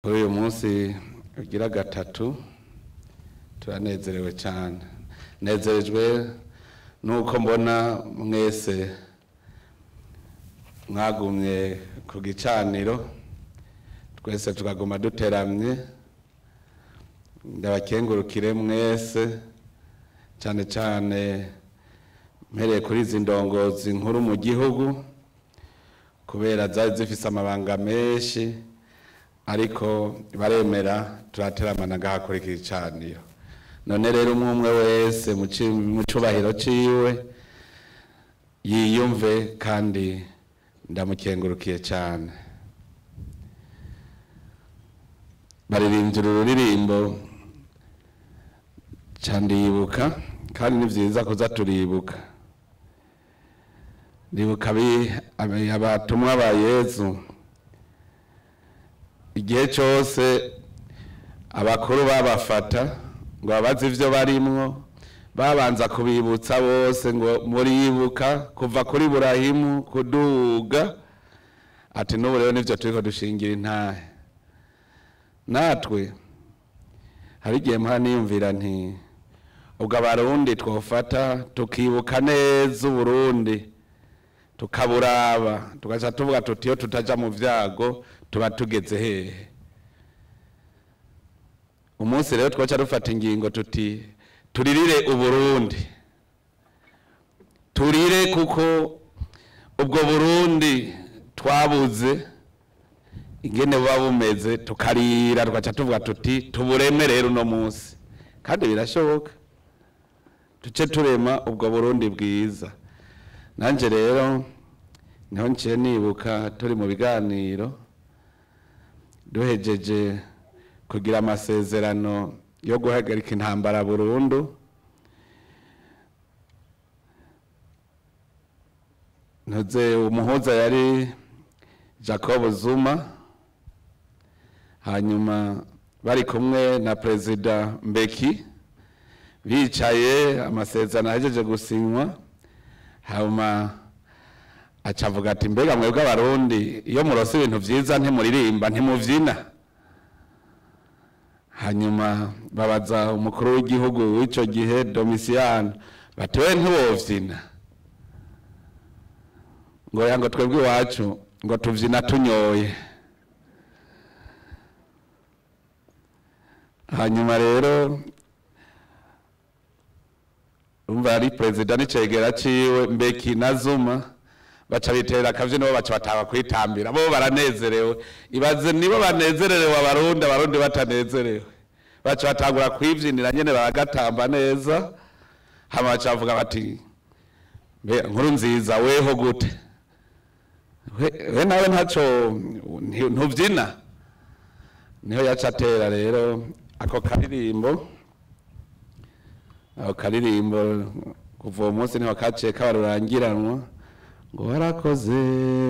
Kuri uyu munsi ugira gatatu turanezerewe cyane, nezerejwe nuko mbona mwese mwagumye ku gicaniro, twese tukaguma duteramye. Ndabakengurukire mwese, cyane cyane mpereye kuri izi ndongozi nkuru mu gihugu, kubera zari zifise amabanga menshi, ariko baremera turateramana ngaha kuri iki gicaniro. None rero umwe umwe wese mu cubahiro ciwe yiyumve, kandi ndamukengurukiye cyane. Baririmbye uru ruririmbo candibuka, kandi ni vyiza kuza turibuka. Ndibuka abatumwa ba Yezu, igihe cyose abakuru babafata ngo babaze ivyo barimwo, babanza kubibutsa bose ngo muribuka kuva kuri Burahimu kuduga, ati n'ubu rero nivyo turiko dushingira intahe. Natwe hari igihe mpora niyumvira nti ubwo Abarundi twofata tukibuka neza Uburundi, tukaburaba, tugaca tuvuga tuti iyo tutaja mu vyago tuba tugeze hehe. Umunsi rero twoca dufata ingingo tuti turirire Uburundi, turire kuko ubwo Burundi twabuze ingene buba bumeze, tukarira tugaca tuvuga tuti tubureme rero uno munsi, kandi birashoboka tuce turema ubwo Burundi bwiza. Nanje rero niho nciye nibuka turi mu biganiro duhejeje kugira amasezerano yo guhagarika intambara burundu, ntuze umuhuza yari Jacob Zuma, hanyuma bari kumwe na Perezida Mbeki, bicaye amasezerano ahejeje gusinywa, hanyuma acavuga ati mbega mwebwe Abarundi iyo murose ibintu vyiza ntimuririmba ntimuvyina. Hanyuma babaza umukuru w'igihugu w'ico gihe Domitiano bati we ntiwovyina, ngo ya ngo twebwe iwacu ngo tuvyina tunyoye. Hanyuma rero umva ari perezida n'icegera ciwe Mbeki na Zuma baca bitera akavyino, bo baca bataba kwitambira, bo baranezerewe. Ibaze nibo banezerewe Abarundi, Abarundi batanezerewe, baca batangura kwivyinira nyene baragatamba neza. Hama baca bavuga bati mbe nkuru nziza weho gute, we nawe ntaco ntuvyina. Niho yaca atera rero ako karirimbo, ako karirimbo kuva uwo munsi niho kaciye kabarurangiranwa ngo warakoze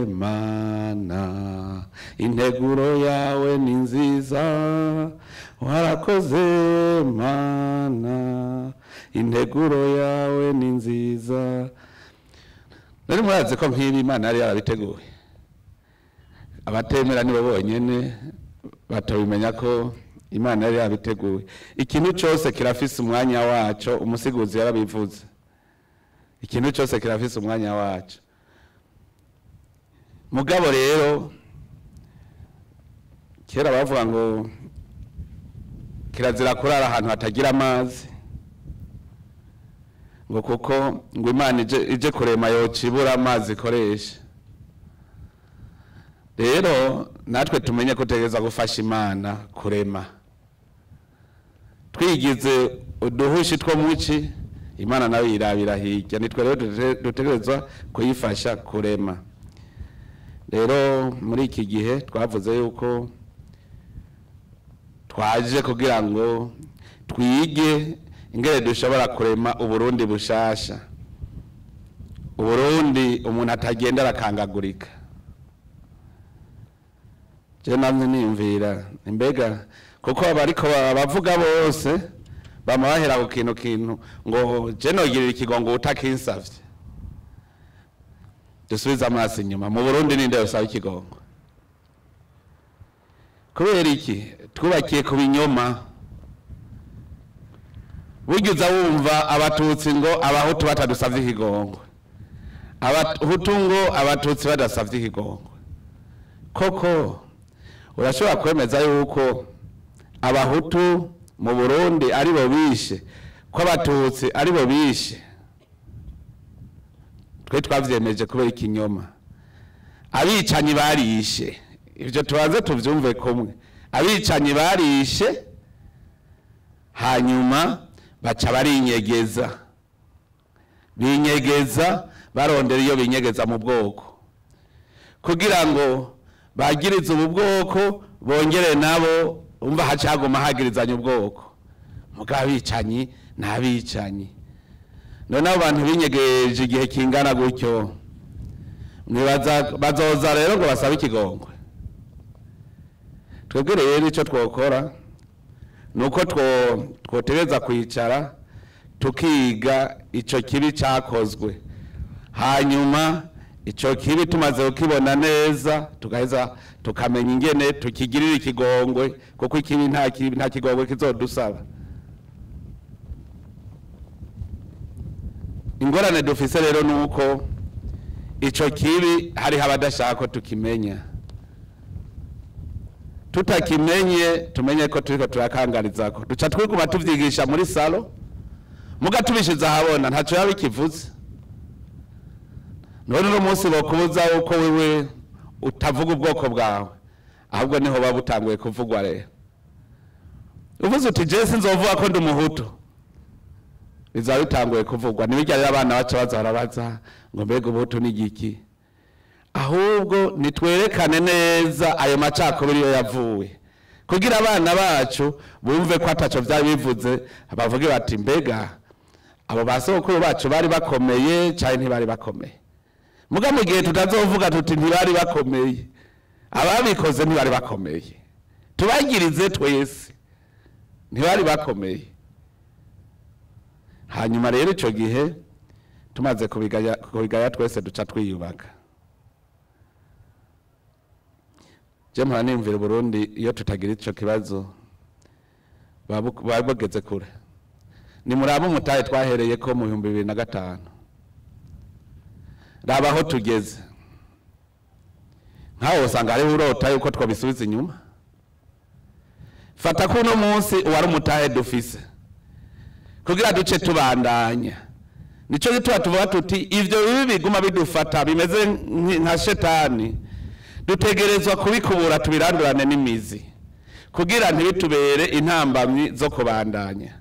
Mana integuro yawe ni nziza, warakoze Mana integuro yawe ni nziza. Nari murazi ko nk'ibi Imana yari yarabiteguye, abatemera nibo bonyene batabimenya ko Imana yari yarabiteguye. Ikintu cyose kirafise umwanya waco, umusiguzi yarabivuze, ikintu cyose kirafise umwanya waco. Mugabo rero kera bavuga ngo kirazira kurara ahantu hatagira amazi, ngo kuko ngo Imana ije kurema yocibura amazi ikoresha. Rero natwe tumenye ko tutegerezwa gufasha Imana kurema, twigize uduhushi two muci, Imana nayo yirabira hirya. Nitwe rero dutegerezwa kuyifasha kurema. Rero muri iki gihe twavuze yuko twaje kugira ngo twige ingene dushobora kurema Uburundi bushasha, Uburundi umuntu atagenda arakangagurika. Je namwe niyumvira imbega, kuko abariko abavuga bose bama bahera ku kintu ngo je nogirira ikigongo utakinsavye. Dusubize amaso inyuma, mu Burundi ninde yosaba ikigongo? Kubera iki? Twubakiye ku binyoma. Wigeze wumva abatutsi ngo abahutu batadusavye ikigongwe, abahutu ngo abatutsi badasavye ikigongwe? Koko urashobora kwemeza yuko abahutu mu Burundi aribo bishe, ko abatutsi aribo bishe? Twe twavyemeje kubera ikinyoma. Abicanyi barishe, ivyo tubanze tuvyumve kumwe. Abicanyi barishe, hanyuma baca barinyegeza, binyegeza barondera iyo binyegeza mu bwoko, kugira ngo bagirize ubu bwoko bongere nabo umva hacaguma hagirizanya ubwoko. Mugabo abicanyi n'abicanyi. None abo bantu binyegeje igihe kingana gutyo, bazoza rero ngo basabe ikigongwe? Twebwe rero icyo twokora nuko twotereza kwicara tukiga ico kibi cakozwe, hanyuma ico kibi tumaze kukibona neza tugaheza tukamenya ingene tukigirira ikigongwe, kuko ikibi nta kigongwe kizodusaba. Ingorane dufise rero nuko ico kibi hariho abadashaka ko tukimenya. Tutakimenye tumenye ko turiko turakangarizako, duca twiguma tuvyigisha muri salo, muga tubishize ahabona ntaco yaba ikivuze. None uno munsi bokubuza uko wewe utavuga ubwoko bwawe, ahubwo niho baba butanguye kuvugwa. Rero uvuze uti je sinzovuga ko ndi umuhutu, bizaba bitanguye kuvugwa. Nibirya rero abana baca baza barabaza ngo mbega ubuhutu ni igiki? Ahubwo nitwerekane neza ayo macakubiri yo yavuye, kugira abana bacu bumve ko ataco vyari bivuze, bavuge bati mbega abo basokuru bacu bari bakomeye cyane ntibari bakomeye. Muga mu gihe tutazovuga tuti ntibari bakomeye, ababikoze ntibari bakomeye, tubagirize twese ntibari bakomeye. Hanyuma rero ico gihe tumaze kubigaya twese duca twiyubaka. Je mpora nimvira Burundi iyo tutagira ico kibazo babugeze kure. Ni muraba umutahe twahereye ko mu 2005, raba aho tugeze. Nkaho usanga ari urota yuko twabisubiza inyuma. Fata kuno munsi wari umutahe dufise kugira duce tubandanya. Nico gituma tuvuga tuti ivyo bibi biguma bidufata bimeze nka shetani, dutegerezwa kubikubura tubirandurane n'imizi, kugira ntibitubere intambamyi zo kubandanya.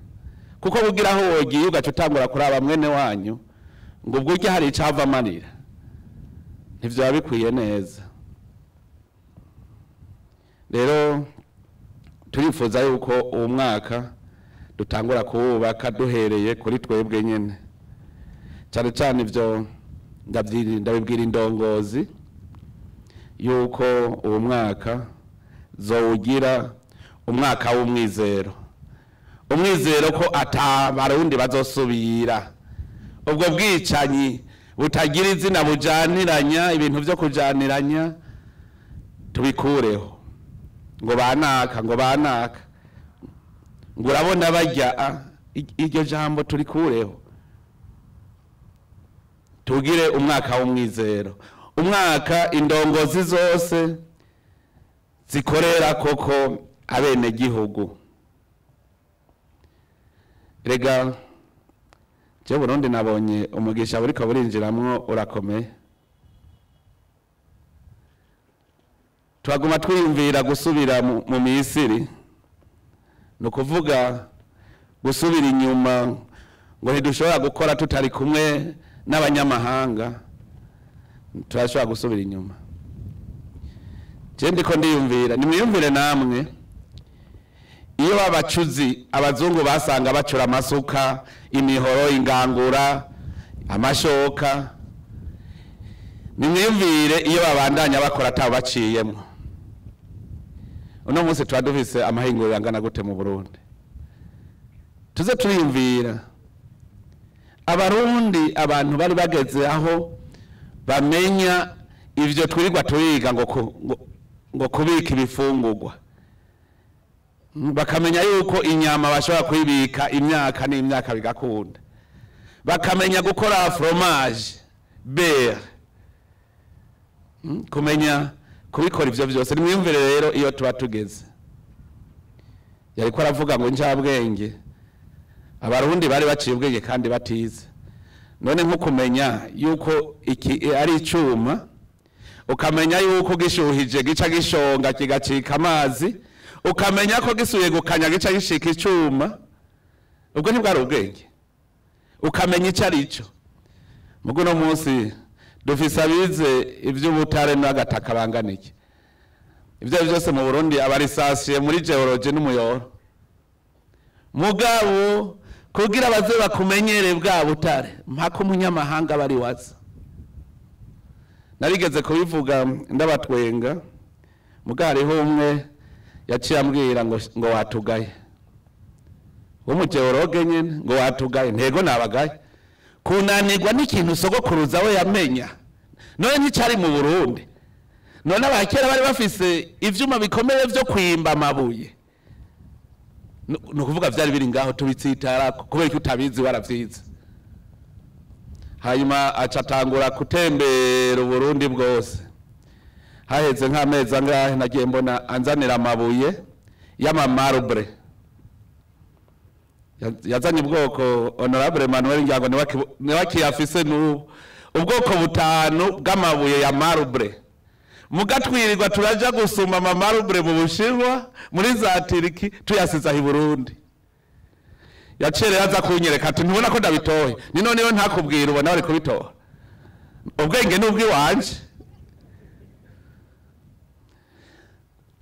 Kuko kugira aho wogiye ugaca utangura kuraba mwene wanyu ngo ubwo urya hari icava amarira, ntivyo bikwiye neza. Rero turifuza yuko uwo mwaka dutangura kuwubaka duhereye kuri twebwe nyene. Cyane cyane ivyo ndabibwira indongozi yuko uwo mwaka zowugira umwaka w'umwizero, umwizero ko atabarundi bazosubira ubwo bwicanyi butagira izina bujaniranya, ibintu vyo kujaniranya tubikureho. Ngo banaka, ngo banaka, ngo urabona bajya, iryo jambo turikureho, tugire umwaka w'umwizero, umwaka indongozi zose zikorera koko abene gihugu. Rega je Burundi nabonye umugisha buriko burinjiramwo urakomeye. Twaguma twiyumvira gusubira mu Misiri, no kuvuga gusubira inyuma ngo ntidushobora gukora tutari kumwe n'abanyamahanga, turashobora gusubira inyuma. Je ndiko ndiyumvira, nimwiyumvire namwe, iyo babacuzi abazungu basanga bacura amasuka, imihoro, ingangura, amashoka, nimwiyumvire iyo babandanya bakora atabo baciyemo. Uno munsi tuba dufise amahinguriro angana gute mu Burundi? Tuze turiyumvira abarundi, abantu bari bageze aho bamenya ivyo twirirwa turiga ngo kubika ibifungurwa. Bakamenya yuko inyama bashobora kuyibika imyaka n'imyaka bigakunda, bakamenya gukora fromage, beurre, kumenya kubikora ivyo vyose. Nimwiyumvire rero iyo tuba tugeze. Yariko aravuga ngo njabwenge, abarundi bari baciye ubwenge kandi batize. None nko kumenya yuko iki ari icuma, ukamenya yuko gishuhije gica gishonga kigacika amazi, ukamenya ko gisuye gukanya gica gishika icuma, ubwo ntibwari ubwenge. Ukamenya ico ari cyo. Mugo no munsi dufise abize ivy'ubutare n'agataka bangana iki? Ivyo byose mu Burundi abarisasiye muri geology n'umuyoro. Mugabo kugira baze bakumenyere bwa butare mpaka umunyamahanga bari waza. Narigeze kubivuga ndabatwenga, mugariho umwe yaciye ambwira ngo watugaye. Umugeologue nyene ngo watugaye, ntego nabagaye. Kunanirwa n'ikintu sogokuruza we yamenya. None nticari mu Burundi. None abakera bari bafise ivyuma bikomeye vyo kwimba amabuye. No kuvuga vyari biri ngaho tubitsitara kubera ko utabizi waravyize. Hanyuma acatangura kutembera Burundi bwose. Haheze nk'amezi angahe nagiye mbona anzanira amabuye y'amamarbre. Yazanye ubwoko Honorable Emmanuel ngira ngo niwe akiyafise n'ubu, ubwoko butanu bw'amabuye ya marbre. Mugatwirirwa turaja gusuma amamarbre mu Bushinwa, muri za Turiki, tuyasiza i Burundi. Yacereye aza kunyereka ati ntubona ko ndabitoye, ni none yo ntakubwira ubona bari kubitora. Ubwenge n'ubwiwanje.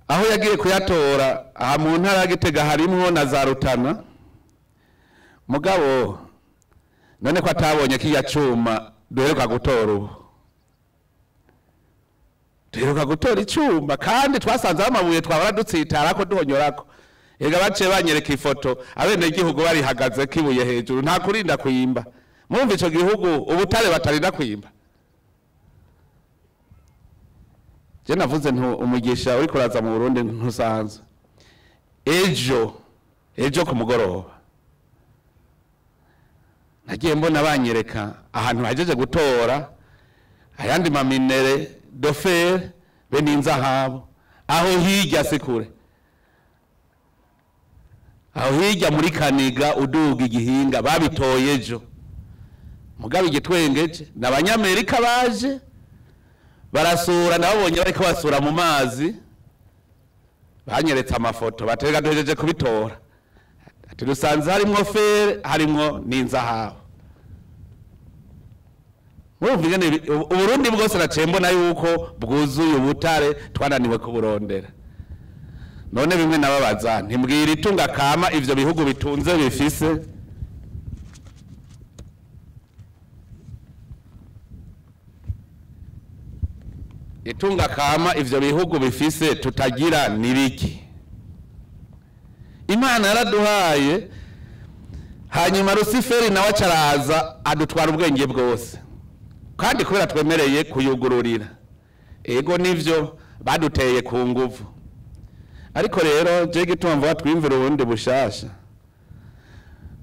Aho yagiye kuyatora aha mu ntara ya Gitega harimwo na za Rutana. Mugabo none ko atabonye kiya cuma duheruka gutora ubu. Duheruka gutora icuma kandi twasanze amabuye twabara dutsitara ko duhonyorako. Ega baciye banyereka ifoto abene gihugu barihagaze kibuye hejuru nta kurinda kuyimba. Murumva ico gihugu ubutare batarinda kuyimba. Je navuze nti umugisha uri kuraza mu Burundi ntusanzwe. Ejo ku mugoroba nagiye mbona banyereka ahantu hajeje gutora ayandi maminere dofer be n'inzahabo aho hirya sikure, aho hirya muri Kaniga uduga igihinga babitoye ejo. Mugabe igitwengeje n'abanyamerika baje barasura, nababonye bariko basura mu mazi, banyeretse amafoto batega duhejeje kubitora. Ati dusanze harimwo fere harimwo n'inzahabu. Murumva ingene Uburundi bwose naciye mbona yuko bwuzuye ubutare twananiwe kuburondera. None bimwe nababaza ntimbwira itunga kama ivyo bihugu bitunze bifise. Itunga kama ivyo bihugu bifise tutagira nibiki? Imana yaraduhaye, hanyuma Rusiferi nawe acaraza adutwara ubwenge bwose. Kandi kubera twemereye kuyugururira. Ego nivyo baduteye ku nguvu. Ariko rero je gituma mvuga twimvira ubundi bushasha.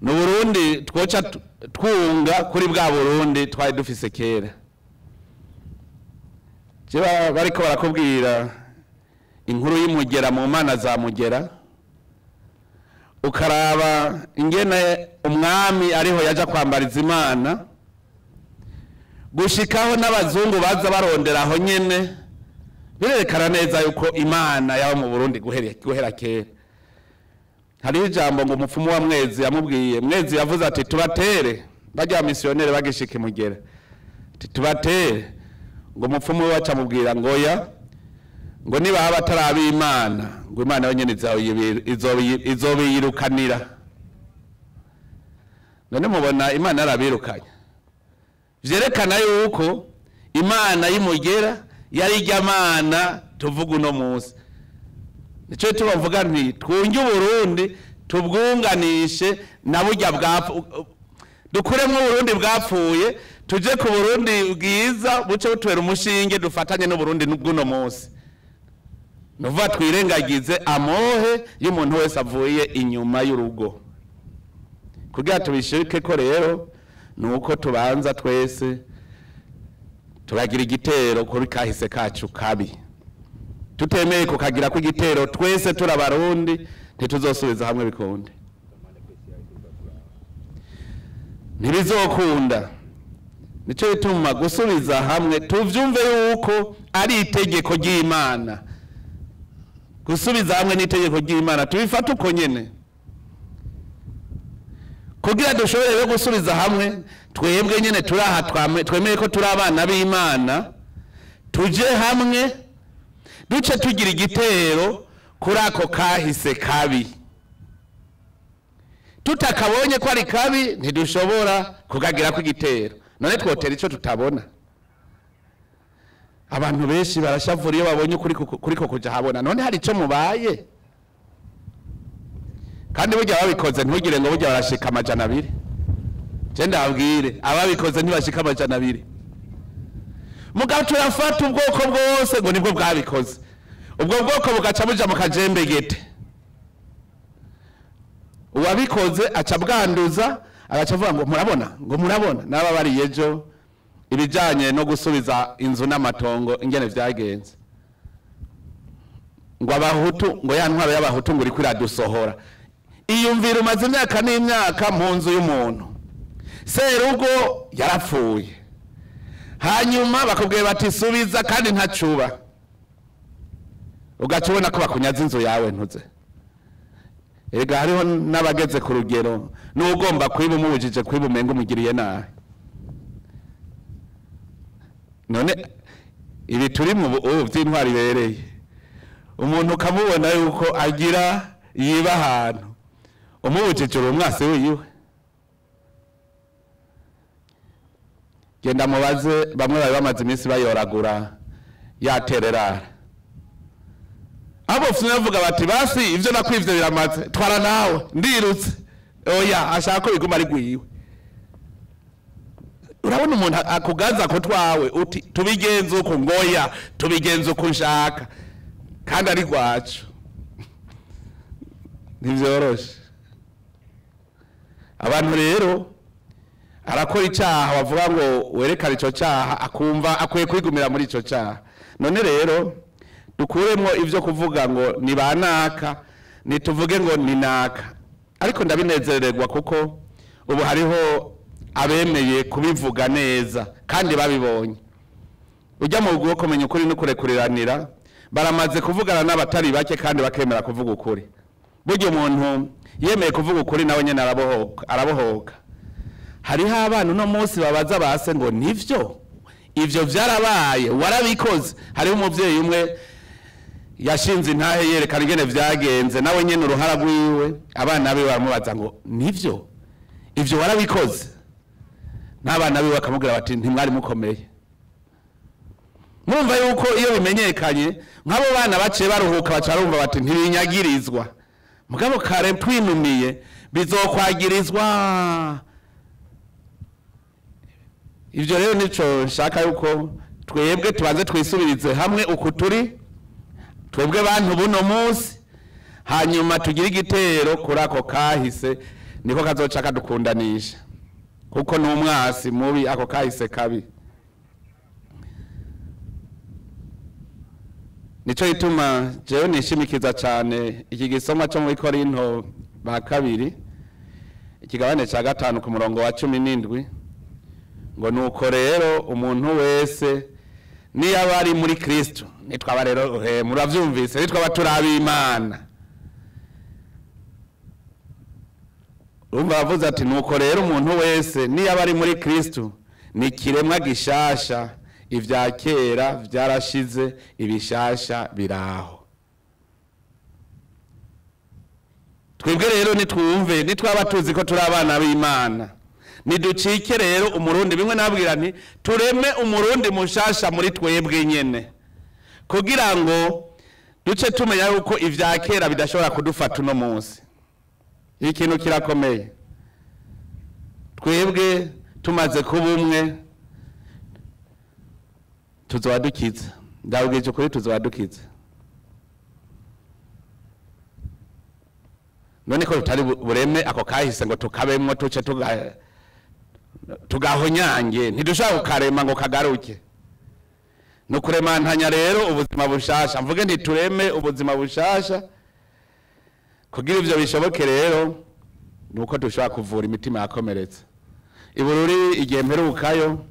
Ni Burundi twoca twunga kuri bwa Burundi twari dufise kera. Je bariko barakubwira inkuru y'imugera mu mana za mugera, ukaraba ingene umwami ariho yaja kwambariza Imana, gushikaho n'abazungu baza barondera aho nyene, birerekana neza yuko Imana yaba mu Burundi guhera kera. Hari ijambo ngo umupfumu wa Mwezi yamubwiye, Mwezi yavuze ati tubatere, bajya missionnaire bagishika imugera, ati tubatere. Ngo umupfumu we acamubwira ngo ya, ngo niba batarabi Imana, ngo Imana yonyene izobiyirukanira. None mubona Imana yarabirukanye. Vyerekana yuko Imana y'imugera yari ijyamana tuvuga uno munsi. Nico tubavuga nti twunge Uburundi tubwunganishe na burya bwapfu, dukuremwo Uburundi bwapfuye tuje ku Burundi bwiza buce butwera umushinge dufatanye n'Uburundi bw'uno munsi. Nuvuga twirengagize amohe y'umuntu wese avuye inyuma y'urugo. Kugira tubishike ko rero nuko tubanza twese turagira igitero kuri kahise kacu kabi. Tutemeye kukagira ko igitero twese turabarundi ntituzosubiza hamwe bikunde. Ntibizokunda. Nico bituma gusubiza hamwe tuvyumve yuko ari itegeko ry'Imana. Gusubiza hamwe n'itegeko ry'Imana tubifata uko nyene. Kugira dushobore rero gusubiza hamwe twebwe nyene turaha twemeye ko turi abana b'Imana, tuje hamwe duce tugira igitero kuri ako kahise kabi. Tutakabonye ko ari kabi ntidushobora kukagira ko igitero. None twotera ico tutabona. Abantu benshi barashavura iyo babonye kuri ko kuja habona. None hari ico mubaye? Kandi burya babikoze ntugire ngo burya barashika 200. Je ndabwire ababikoze ntibashika 200. Mugabo turafata ubwoko bwose ngo nibwo bwabikoze. Ubwo bwoko bugaca buja mu kajembegete. Uwabikoze aca bwanduza agaca avuga ngo murabona, ngo murabona. Naba bari ejo ibijanye no gusubiza inzu n'amatongo ingene vyagenze. Ngo abahutu, ngo ya ntwaro y'abahutu ngo iriko iradusohora. Iyumvira umaze imyaka n'imyaka mu nzu y'umuntu. Serugo yarapfuye. Hanyuma bakubwiye bati subiza kandi ntacuba. Ugaca ubona ko bakunyaza inzu yawe ntuze. Ega hariho n'abageze ku rugero n'ugomba kwiba umubujije kwiba umenga umugiriye nabi. None ibi turi mu ubu by'intwari bereye. Umuntu ukamubona yuko agira yiba ahantu. Umubujije uri umwasi wiwe. Genda mubaze bamwe bari bamaze iminsi bayoragura yatererara. Abo bavuga bati basi ivyo nakwivye biramaze twara nawe ndirutse. Oya ashaka ko biguma ari gwiwe. Urabona umuntu akugaza ko twawe uti tubigenze uko ngoya tubigenze uko nshaka kandi ari gwacu. Ntivyoroshe. Abantu rero arakora icaha bavuga ngo werekane ico caha akumva akwiye kwigumira muri ico caha. None rero dukuremo ivyo kuvuga ngo ni banaka nituvuge ngo ni naka. Ariko ndabinezererwa kuko ubu hariho abemeye kubivuga neza kandi babibonye. Ujya mu bwo kumenya ukuri no kurekuriranira baramaze kuvugana n'abatari bake kandi bakemera kuvuga ukuri. Buryo umuntu yemeye kuvuga ukuri nawe nyene arabohoka, arabohoka. Hariho abana no munsi babaza base ngo nivyo ivyo vyarabaye warabikoze. Hariho umuvyeyi umwe yashinze intahe yerekana ingene vyagenze nawe nyene uruhara rwiwe, abana be baramubaza ngo nivyo ivyo warabikoze, n'abana be bakamubwira bati ntimwari mukomeye. Murumva yuko iyo bimenyekanye nk'abo bana baciye baruhuka baca barumva bati ntibinyagirizwa. Mugabo kare twinumiye bizokwagirizwa. Ivyo rero nico nshaka yuko twebwe tubanze twisubirize hamwe uku turi twebwe bantu buno munsi, hanyuma tugire igitero kuri ako kahise niko kazoca kadukundanisha, kuko n'umwasi mubi ako kahise kabi. Nico ituma jewe nishimikiza cyane iki gisoma cyo muri Korinto ba kabiri ikigabane ca 5 ku murongo wa 17 ngo nuko rero umuntu wese niyo ari muri Kristo nitwaba rero muravyumvise nitwaba turabimana. Urumva bavuze ati nuko rero umuntu wese niyo ari muri Kristo ni kiremwa gishasha, ivya kera vyarashize ibishasha biraho. Twebwe rero nitwumve nitwaba tuzi ko turi abana b'Imana, niducike rero umurundi bimwe nabwira nti tureme umurundi mushasha muri twebwe nyene, kugira ngo duce tumenya yuko ivya kera bidashobora kudufata uno munsi. Ikintu kirakomeye. Twebwe tumaze kuba umwe tuzoba dukize. Ndabwije ukuri tuzoba dukize. None ko tutari bureme ako kahise ngo tukabemwo tuce tugahonyange, ntidushaka kukarema ngo kagaruke. No kuremantanya rero ubuzima bushasha, mvuge nti tureme ubuzima bushasha. Kugira ivyo bishoboke rero nuko dushobora kuvura imitima yakomeretse. Ibururi igihe mperukayo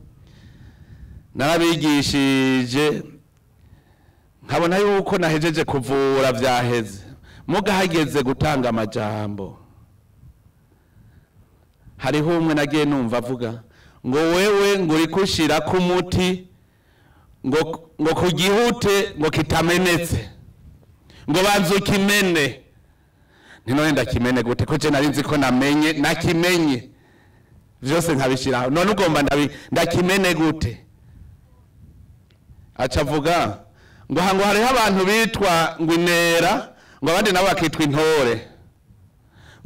narabigishije nkabona yuko nahejeje kuvura vyaheze, mugahageze gutanga amajambo. Hariho umwe nagiye numva avuga ngo wewe ngo uri kushira ku muti ngo kugihute ngo kitamenetse, ngo banze ukimene. Ni none ndakimene gute ko je nari nzi ko namenye nakimenye vyose nkabishiraho, none ugomba ndakimene gute? Aca avuga ngo hango hariho abantu bitwa ngo inera, ngo abandi nabo bakitwa intore,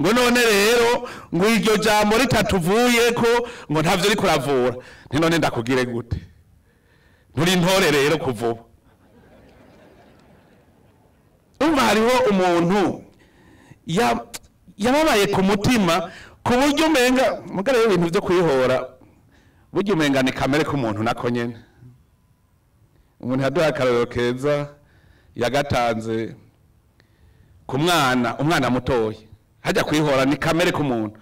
ngo none rero ngo iryo jambo ritatuvuyeko ngo ntavyo riko ravura. Ni none ndakugire gute? Nturi intore rero kuva ubu. Umva hariho umuntu yababaye ku mutima ku buryo umenga mugare ibintu vyo kwihora, buryo umenga ni kamere k'umuntu nako nyene. Umuntu yaduha akarorero keza yagatanze ku mwana, umwana mutoyi hajya kwihora ni kamere k'umuntu.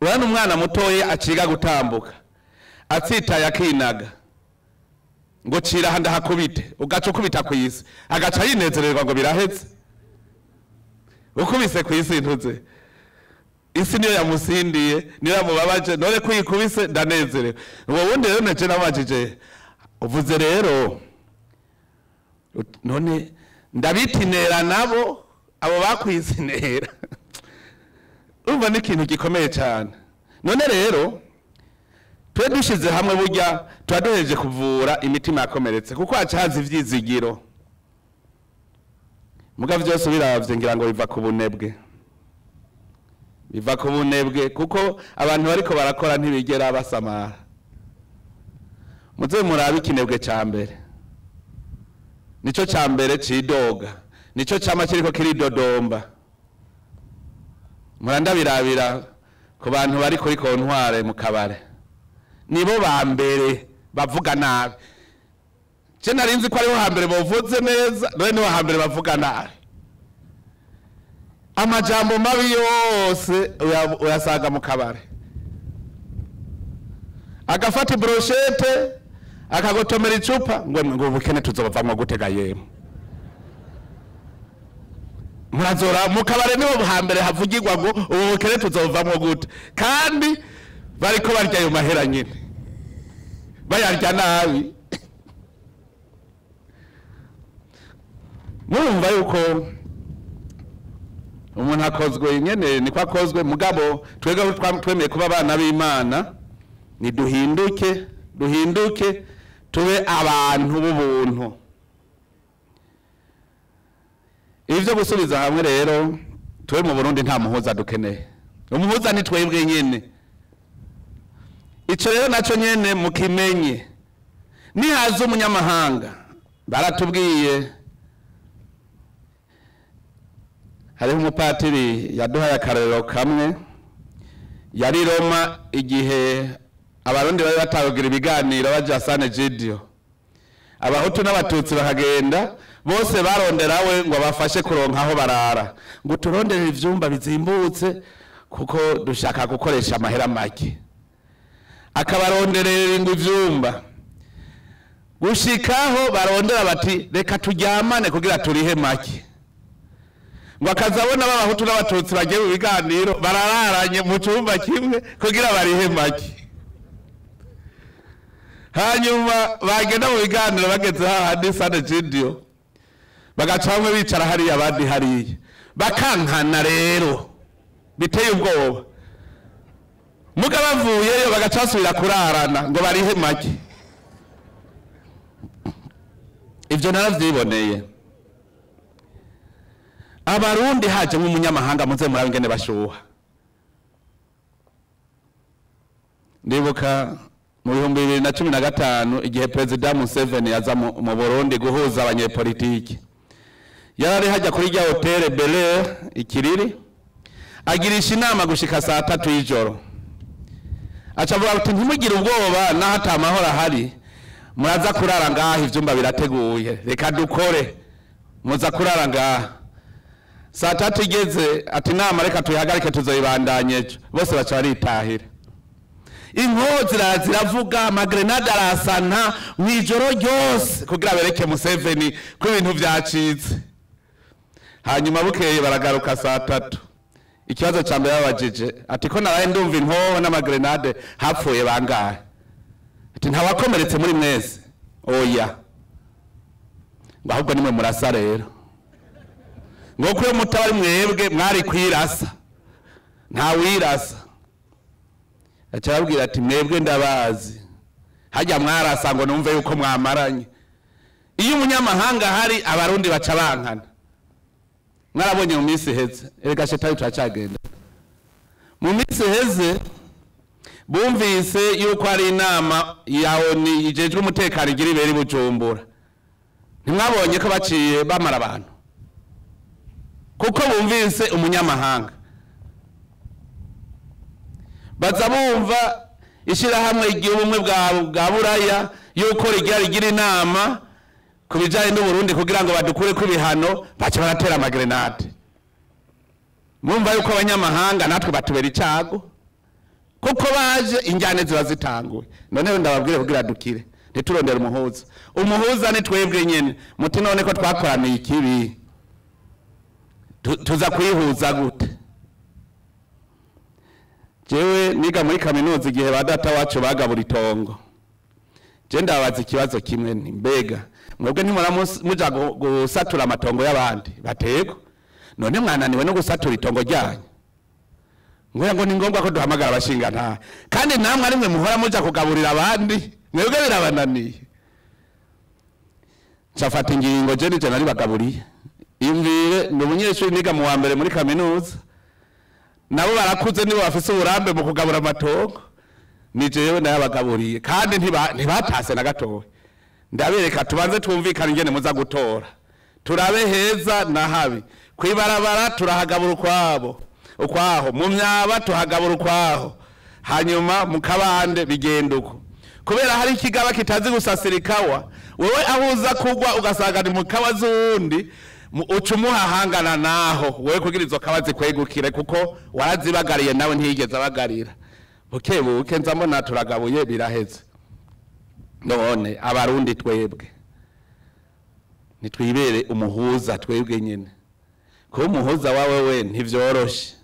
Urana umwana mutoyi aciga gutambuka atsitaye akinaga ngo cira handa hakubite, ugaca ukubita kw'isi agaca yinezererwa ngo biraheze. Ukubise kw'isi ntuze, isi niyo yamusindiye niyo yamubabaje, none kuyikubise ndanezerewe. Uwo wundi rero naje nabajije uvuze rero none ndabitinera nabo abo bakwisinera. Urumva ni ikintu gikomeye cyane. None rero twe dushize hamwe burya twaduheje kuvura imitima yakomeretse, kuko hacaza ivyizigiro. Muga vyose biravye ngira ngo biva ku bunebwe, biva ku bunebwe, kuko abantu bariko barakora ntibigera basamara. Muze murabe ikinebwe ca mbere, nico ca mbere cidoga, nico cama kiriko kiridodomba. Murandabirabira ku bantu bari kuri kontware mu kabare, nibo ba mbere bavuga nabi. Je narinzi ko ariho hambere bavuze neza, none niho hambere bavuga nabi. Amajambo mabi yose uyasaga mu kabare. Agafata brochette akagotomera icupa ngo ubukene tuzobavamwo gutega yemwe. Murazora mu kabare niho hambere havugirwa ngo ubukene tuzobavamwo gute, kandi bariko barya ayo mahera nyine bayarya nabi. Murumva yuko umuntu akozwe nyene niko akozwe. Mugabo twebwe twemeye kuba abana b'Imana, ni duhinduke, duhinduke tube abantu b'ubuntu. Ivyo gusubiza hamwe rero twe mu Burundi nta muhuza dukeneye, umuhuza ni twebwe nyene. Ico rero naco nyene mukimenye, nihaza umunyamahanga baratubwiye. Hariho umupatiri yaduhaye akarorero kamwe, yari Roma igihe abarundi bari batagira ibiganiro baja Sane Gidio, abahutu n'abatutsi bakagenda bose baronderawe ngo bafashe kuronka aho barara, ngo turondere ivyumba bizimbutse kuko dushaka gukoresha amahera make. Akabaronderera ngo ivyumba gushikaho barondera bati reka turyamane kugira turihe make. Ngo akazabona b'abahutu n'abatutsi bagiye mu biganiro barararanye mu cyumba kimwe kugira barihe make. Hanyuma bagenda mu biganiro bageze hahandi Sane Gidio bagaca bamwe bicara hariya abandi hariya, bakankana rero biteye ubwoba. Muga bavuyeyo bagaca basubira kurarana ngo barihe make. Ivyo naravyiboneye. Abarundi haje nk'umunyamahanga muze murabe ingene bashuha. Ndibuka mu 2015 igihe President Museveni yaza mu Burundi guhuza abanyepolitiki, yarari hajya kuri rya Hotel Bel Air Ikiriri, Agirisha inama gushika saa 3 y'ijoro. Aca avuga ati ntimugire ubwoba naho ata mahoro ahari, muraza kurara ngaha, ivyumba birateguye, reka dukore, muza kurara ngaha. Saa 3 igeze ati inama reka tuyihagarike tuzoyibandanye ejo. Bose baca baritahira. Inkozi ziravuga, amagrenade arasana mw'ijoro ryose kugira bereke Museveni ko ibintu vyacitse. Hanyuma bukeye baragaruka saa 3. Ikibazo ca mbere babajije ati ko naraye ndumva inkoho n'amagrenade hapfuye bangahe? Ati ntawakomeretse muri mwese. Oya, ngo ahubwo nimwe murasa rero, ngo kuyo mutabari mwebwe mwari kwirasa, nta wirasa. Aca ababwira ati mwebwe ndabazi, hajya mwarasa ngo numve yuko mwamaranye. Iyo umunyamahanga hari abarundi baca bankana. Mwarabonye mu minsi iheze, erega shetani turacagenda. Mu minsi iheze bumvise yuko hari inama ya ONU ijejwe umutekano igira ibera i Bujumbura. Ntimwabonye ko baciye bamara abantu kuko bumvise umunyamahanga. Baza bumva ishirahamwe ry'ubumwe bwa Buraya yuko rigira inama ku bijanye n'Uburundi kugira ngo badukure ku bihano, baca baratera amagrenade. Mumva yuko abanyamahanga natwe batubera icago kuko baje injyane ziba zitanguye. None ndababwire kugira dukire, ntiturondere umuhuza. Umuhuza ni twebwe nyene. Muti none ko twakoraniye ikibi, tuza kwihuza gute? Jewe niga muri kaminuza igihe ba data wacu bagabura itongo, je ndabaza ikibazo kimwe, nti mbega mwebwe ntimura muja gusatura amatongo y'abandi? Batego. None mwananiwe no gusatura itongo ryanyu? Ngo ni ngombwa ko duhamagara abashingantahe, kandi namwe ari mwe muhora muja kugaburira abandi, mwebwe birabananiye. Nshafata ingingo je nije nari bagaburiye. Imvire ni umunyeshuri niga mu wa mbere muri kaminuza, nabo barakuze nibo bafise uburambe mu kugabura amatongo, ni jewe nayabagaburiye kandi ntibatase na gatoya. Ndabereka tubanze twumvikane ingene muza gutora, turabe heza na habi. Kwibarabara turahagabura ukwabo ukwaho, mu myaba tuhagabura ukwaho, hanyuma mu kabande bigenda uko. Kubera hari ikigaba kitazi gusasira ikawa, wewe ahuza kugwa ugasanga ni mu kawa z'uwundi, uca umuhahangana naho wewe kugira izo kawa zikwegukire, kuko warazibagariye nawe ntiyigeze abagarira. Buke buke nza mbona turagabuye biraheze. None abarundi twebwe nitwibere umuhuza twebwe nyene. Kuba umuhuza wawe we ntivyoroshe,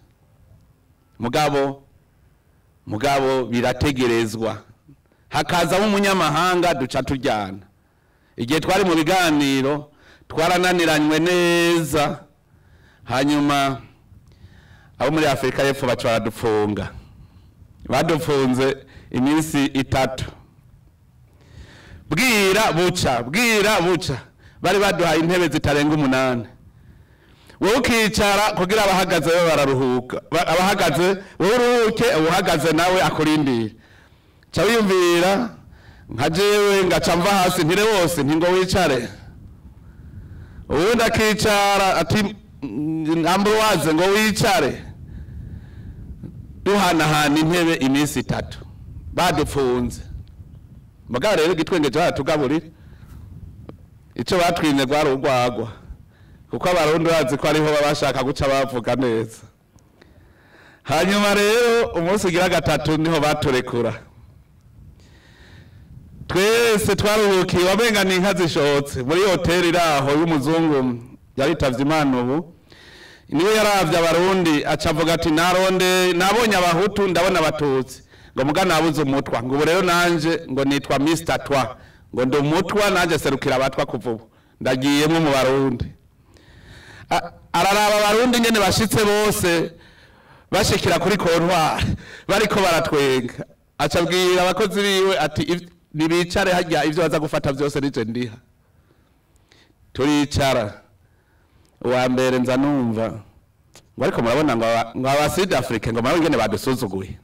mugabo birategerezwa. Hakazamo umunyamahanga duca turyana. Igihe twari mu biganiro twarananiranywe neza, hanyuma abo muri Afrika y'Epfo baca baradufunga. Badufunze iminsi 3, bwira buca bwira buca. Bari baduhaye intebe zitarenga 8. Wowe ukicara kugira abahagaze babe bararuhuka, abahagaze wowe uruhuke, uwuhagaze nawe akurindire. Ca wiyumvira nka jewe ngaca mva hasi ntire wose nti ngo wicare, uwundi akicara ati Ambroise ngo wicare. Duhanahana intebe iminsi 3 badupfunze. Mugabo rero igitwengeje baratugaburira, ico batwimye rwari urwagwa, kuko abarundi bazi ko ariho baba bashaka guca bavuga neza. Hanyuma rero umunsi ugira 3 niho baturekura. Twese twaruhukiye, wamenga ni inka zishotse muri hoteli iraho y'umuzungu yaritavye Imana ubu. Niwe yaravye abarundi aca avuga ati naronde nabonye abahutu ndabona abatutsi, ngo muga nabuze umutwa, ngo ubu rero nanje ngo nitwa Mr Twa, ngo ndi umutwa nanje serukira abatwa kuva ubu ndagiyemwo mu barundi. Araraba abarundi nyene bashitse bose bashikira kuri kontwari bariko baratwenga, aca abwira abakozi biwe ati nibicare harya ivyo baza gufata vyose nije ndiha. Turicara, uwa mbere nza numva ngo ariko murabona ngo aba South Africa ngo murabona ingene badusuzuguye,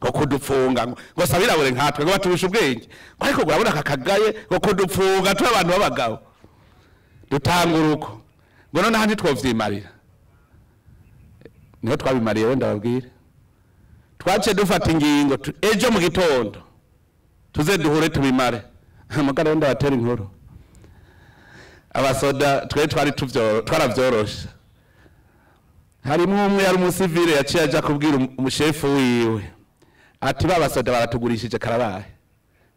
ngo kudupfunga ngo sabirabure nkatwe ngo baturusha ubwenge, ngo ariko murabona aka kagaye ngo kudupfunga turi abantu b'abagabo dutanga uruko, ngo none handi twovyimarira. Niho twabimariye, wenda babwire twace dufata ingingo ejo mu gitondo tuze duhure tubimare. Mugabo wenda batera inkuru, abasoda twe twari twaravyoroshe. Harimwo umwe yari umusivile yaciye aja kubwira umushefu wiwe ati ba basoda baratugurishije karabaye,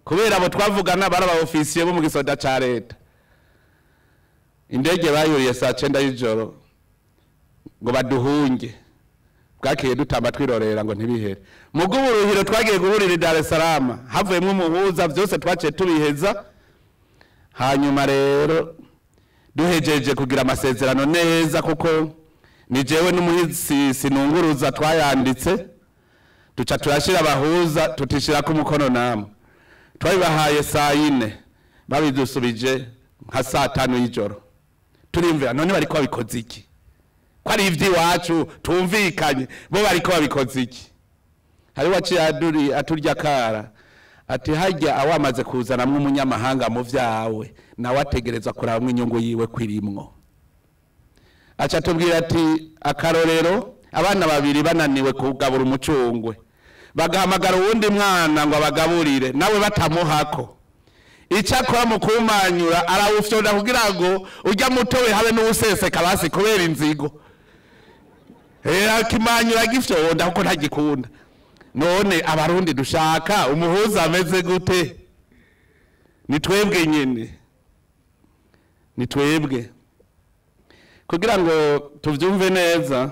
kubera abo twavugana bari aba ofisiye bo mu gisoda ca leta. Indege bayuriye saa 9 y'ijoro ngo baduhunge, bwakiye dutamba twirorera ngo ntibihere. Mugo uburuhiro twagiye guhurira i Dar es Salaam havuyemwo umuhuza, vyose twaciye tubiheza. Hanyuma rero duhejeje kugira amasezerano neza, kuko ni jewe n'umuhisi sinunguruza twayanditse, duca turashira abahuza tutishirako umukono namwe. Twabibahaye saa 4 babidusubije nka saa 5 y'ijoro. Turimvira none bariko babikoze iki? Ko ari ivy'iwacu tumvikanye, bo bariko babikoze iki? Hari waciye aturya kara ati hajya awamaze kuzanamwo umunyamahanga mu vyawe, nawe ategerezwa kurabamwo inyungu yiwe kwirimwo. Aca tubwira ati akarorero, abana babiri bananiwe kugabura umucungwe, bagahamagara uwundi mwana ngo abagaburire, nawe batamuhako. Icyakora mu kumanyura arawufyonda kugira ngo ujya mutowe habe n'uwuseseka basi kubera inzigo. Akimanyura gifyonda kuko ntagikunda. None abarundi dushaka umuhuza ameze gute? Ni twebwe nyene, ni twebwe. Kugira ngo tuvyumve neza,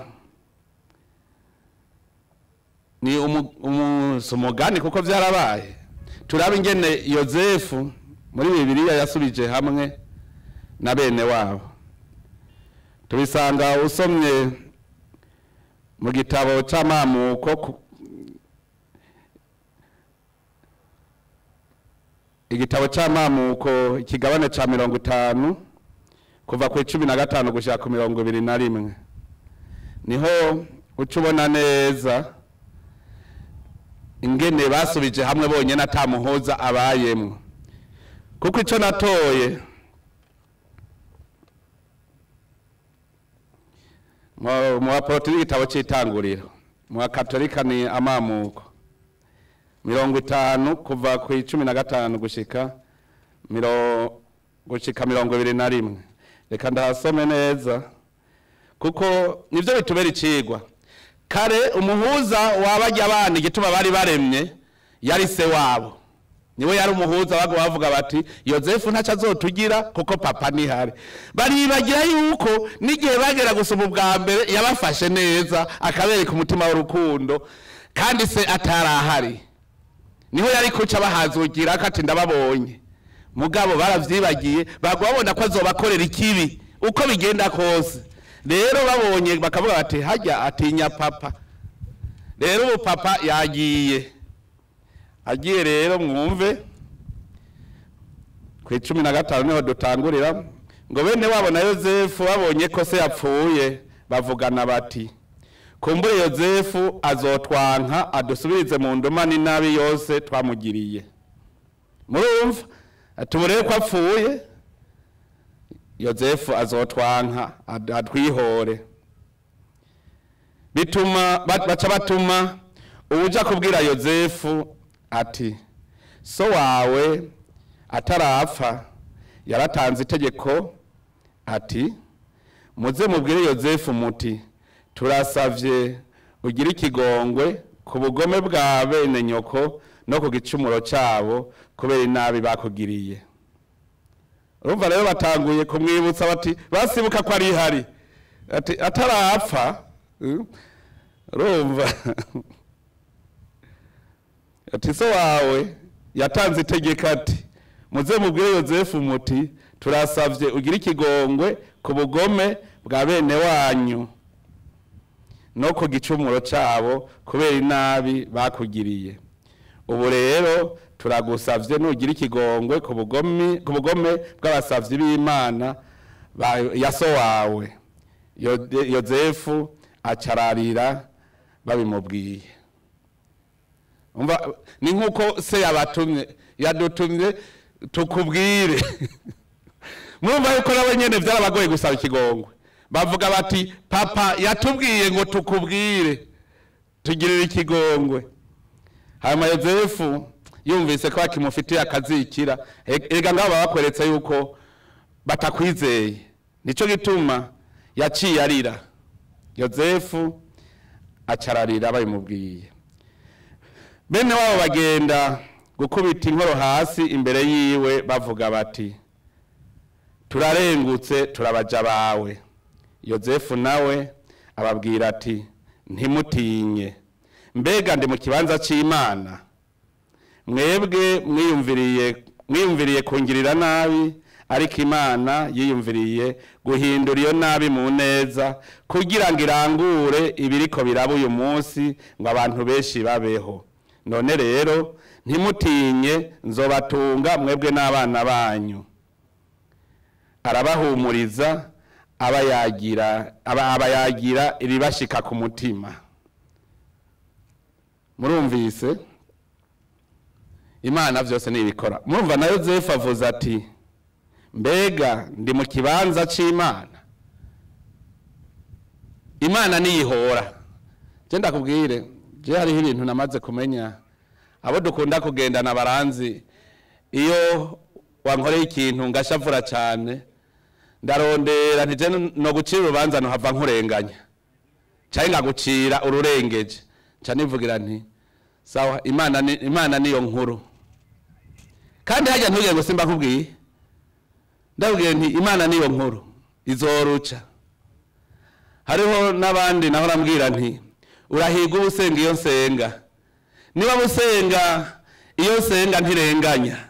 ni umugani kuko vyarabaye. Turabe ingene Yozefu muri Bibiliya yasubije hamwe na bene wabo. Tubisanga usomye mu gitabo c'amamuko, igitabo c'amamuko ikigabane ca 50 kuva ku 15 gushika ku 21, niho uca ubona neza ingene basubije hamwe bonyene atamuhoza abayemwo. Kuko ico natoye mu baporoti igitabo c'itanguriro, mu bakatolika ni amamuko 50 kuva ku 15 gushika 21. Reka ndahasome neza kuko nivyo bitubera icigwa. Kare umuhuza wabajya abana igituma bari baremye yari se wabo, niwe yari umuhuza. Bago bavuga bati Yozefu ntaco azotugira kuko papa nihari. Baribagira yuko n'igihe bagera gusoma ubwa mbere yabafashe neza akabereka umutima w'urukundo, kandi se atarahari niho yari kuca bahazugira kati ndababonye. Mugabo baravyibagiye, bagwa babona ko azobakorera ikibi uko bigenda kose. Rero babonye bakavuga bati hajya atinya papa. Rero ubu papa yagiye, agiye rero mwumve ku 15 niho dutangurira ngo bene wabo na Yozefu babonye ko se yapfuye bavugana bati kumbure Yozefu azotwanka adusubirize mu nduma n'inabi yose twamugiriye. Murumva atubureye ko apfuye, Yozefu azotwanka atwihore. Bituma baca batuma uja kubwira Yozefu ati so wawe atarapfa yaratanze itegeko ati muze mubwire Yozefu muti turasavye ugire ikigongwe ku bugome bwa bene nyoko no ku gicumuro cabo kubera inabi bakugiriye. Urumva rero batanguye kumwibutsa bati basibuka ko ari hari ati atarapfa. Urumva ati so wawe yatanze itegeko ati muze mubwire Yozefu muti turasavye ugire ikigongwe ku bugome bwa bene wanyu no ku gicumuro cabo kubera inabi bakugiriye. Ubu rero turagusavye nugira ikigongwe ku bugome bw'abasavyi b'Imana ya so wawe. Yozefu acararira babimubwiye. Umva ni nkuko se yabatumye yadutumye tukubwire. Murumva yuko nabo nyene vyarabagoye gusaba ikigongwe. Bavuga bati papa yatubwiye ngo tukubwire tugirire ikigongwe. Hanyuma Yozefu yumvise ko bakimufitiye akazikira, erega ngabo bakweretse yuko batakwizeye, nico gituma yaciye arira. Yozefu acararira babimubwiye. Bene wabo bagenda gukubita inkoro hasi imbere yiwe bavuga bati turarengutse turabaja bawe. Yozefu nawe ababwira ati ntimutinye, mbega ndi mu kibanza c'Imana? Mwebwe mwiyumviriye kungirira nabi, ariko Imana yiyumviriye guhindura iyo nabi mu neza, kugira ngo irangure ibiriko biraba uyu munsi ngo abantu benshi babeho. None rero ntimutinye, nzobatunga mwebwe n'abana banyu. Arabahumuriza abayagira ibibashika ku mutima. Murumvise Imana vyose nibikora. Murumva na Yozefu avuze ati mbega ndi mu kibanza c'Imana? Imana niyihora. Je ndakubwire, je hariho ibintu namaze kumenya. Abo dukunda kugendana baranzi, iyo wankoreye ikintu ngashavura cyane, ndarondera ntije no gucira urubanza no hava nkurenganya, canke ngagucira ururengeje. Nca nivugira nti sawa, Imana niyo nkuru. Kandi hajya ntugire ngo simba nkubwiye, ndabwiye nti Imana niyo nkuru izoruca. Hariho n'abandi naho rambwira nti urahiga ubusenga iyo nsenga, niba busenga iyo nsenga ntirenganya,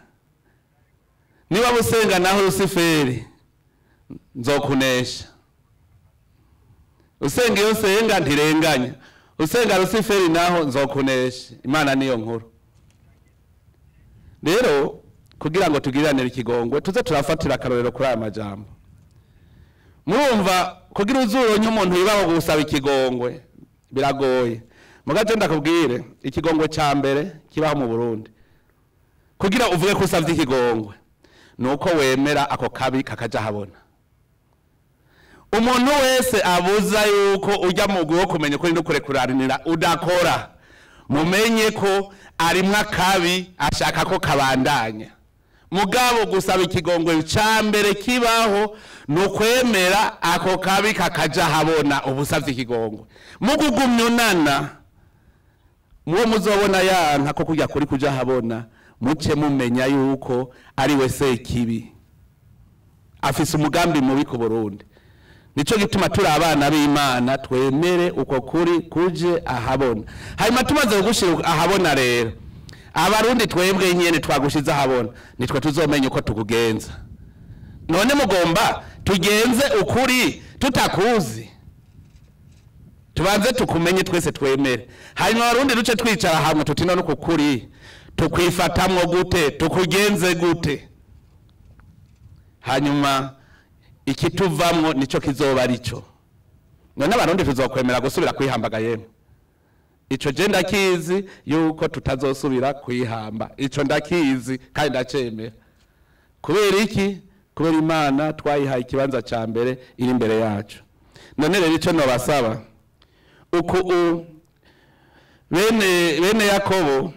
niba busenga naho Rusiferi nzokunesha. Usenga iyo nsenga ntirenganya, usenga Rusiferi naho nzokunesha. Imana niyo nkuru. Rero kugira ngo tugiranire ikigongwe tuze turafatira akarorero kuri aya majambo. Murumva kugira uzuronye umuntu yibaho gusaba ikigongwe biragoye. Mugaje ndakubwire ikigongwe ca mbere kibaho mu Burundi, kugira uvuge ko usavye ikigongwe nuko wemera ako kabi kakaja habona. Umuntu wese abuza yuko ujya mu guho kumenya ko ndi kurekuranira udakora, mumenye ko arimwa kabi ashaka ko kabandanya. Mugabo gusaba ikigongwe ca mbere kibaho nukwemera ako kabi kakaja habona ubusavye ikigongwe. Mugugumyunana muwo muzobona yanka ko kujya kuri kuja habona, muce mumenya yuko ari we sekibi afise umugambi mubi ku Burundi. Nico gituma turi abana b'Imana twemere uko kuri kuje ahabona. Hanyuma tumaze gushira ahabona rero, abarundi twebwe nyene twagushize ahabona, nitwe tuzomenya uko tukugenza. None mugomba tugenze ukuri tutakuzi? Tubanze tukumenye twese twemere. Hanyuma abarundi duce twicara hamwe tuti none uko kuri tukwifatamwo gute, tukugenze gute? Hanyuma ikituvamwo nico kizoba arico. None abarundi tuzokwemera gusubira kwihambaga yemwe? Ico je ndakizi yuko tutazosubira kwihamba. Ico ndakizi kandi ndacemera. Kubera iki? Kubera Imana twayihaye ikibanza ca mbere iri imbere yacu. None rero ico nobasaba, uku bene Yakobo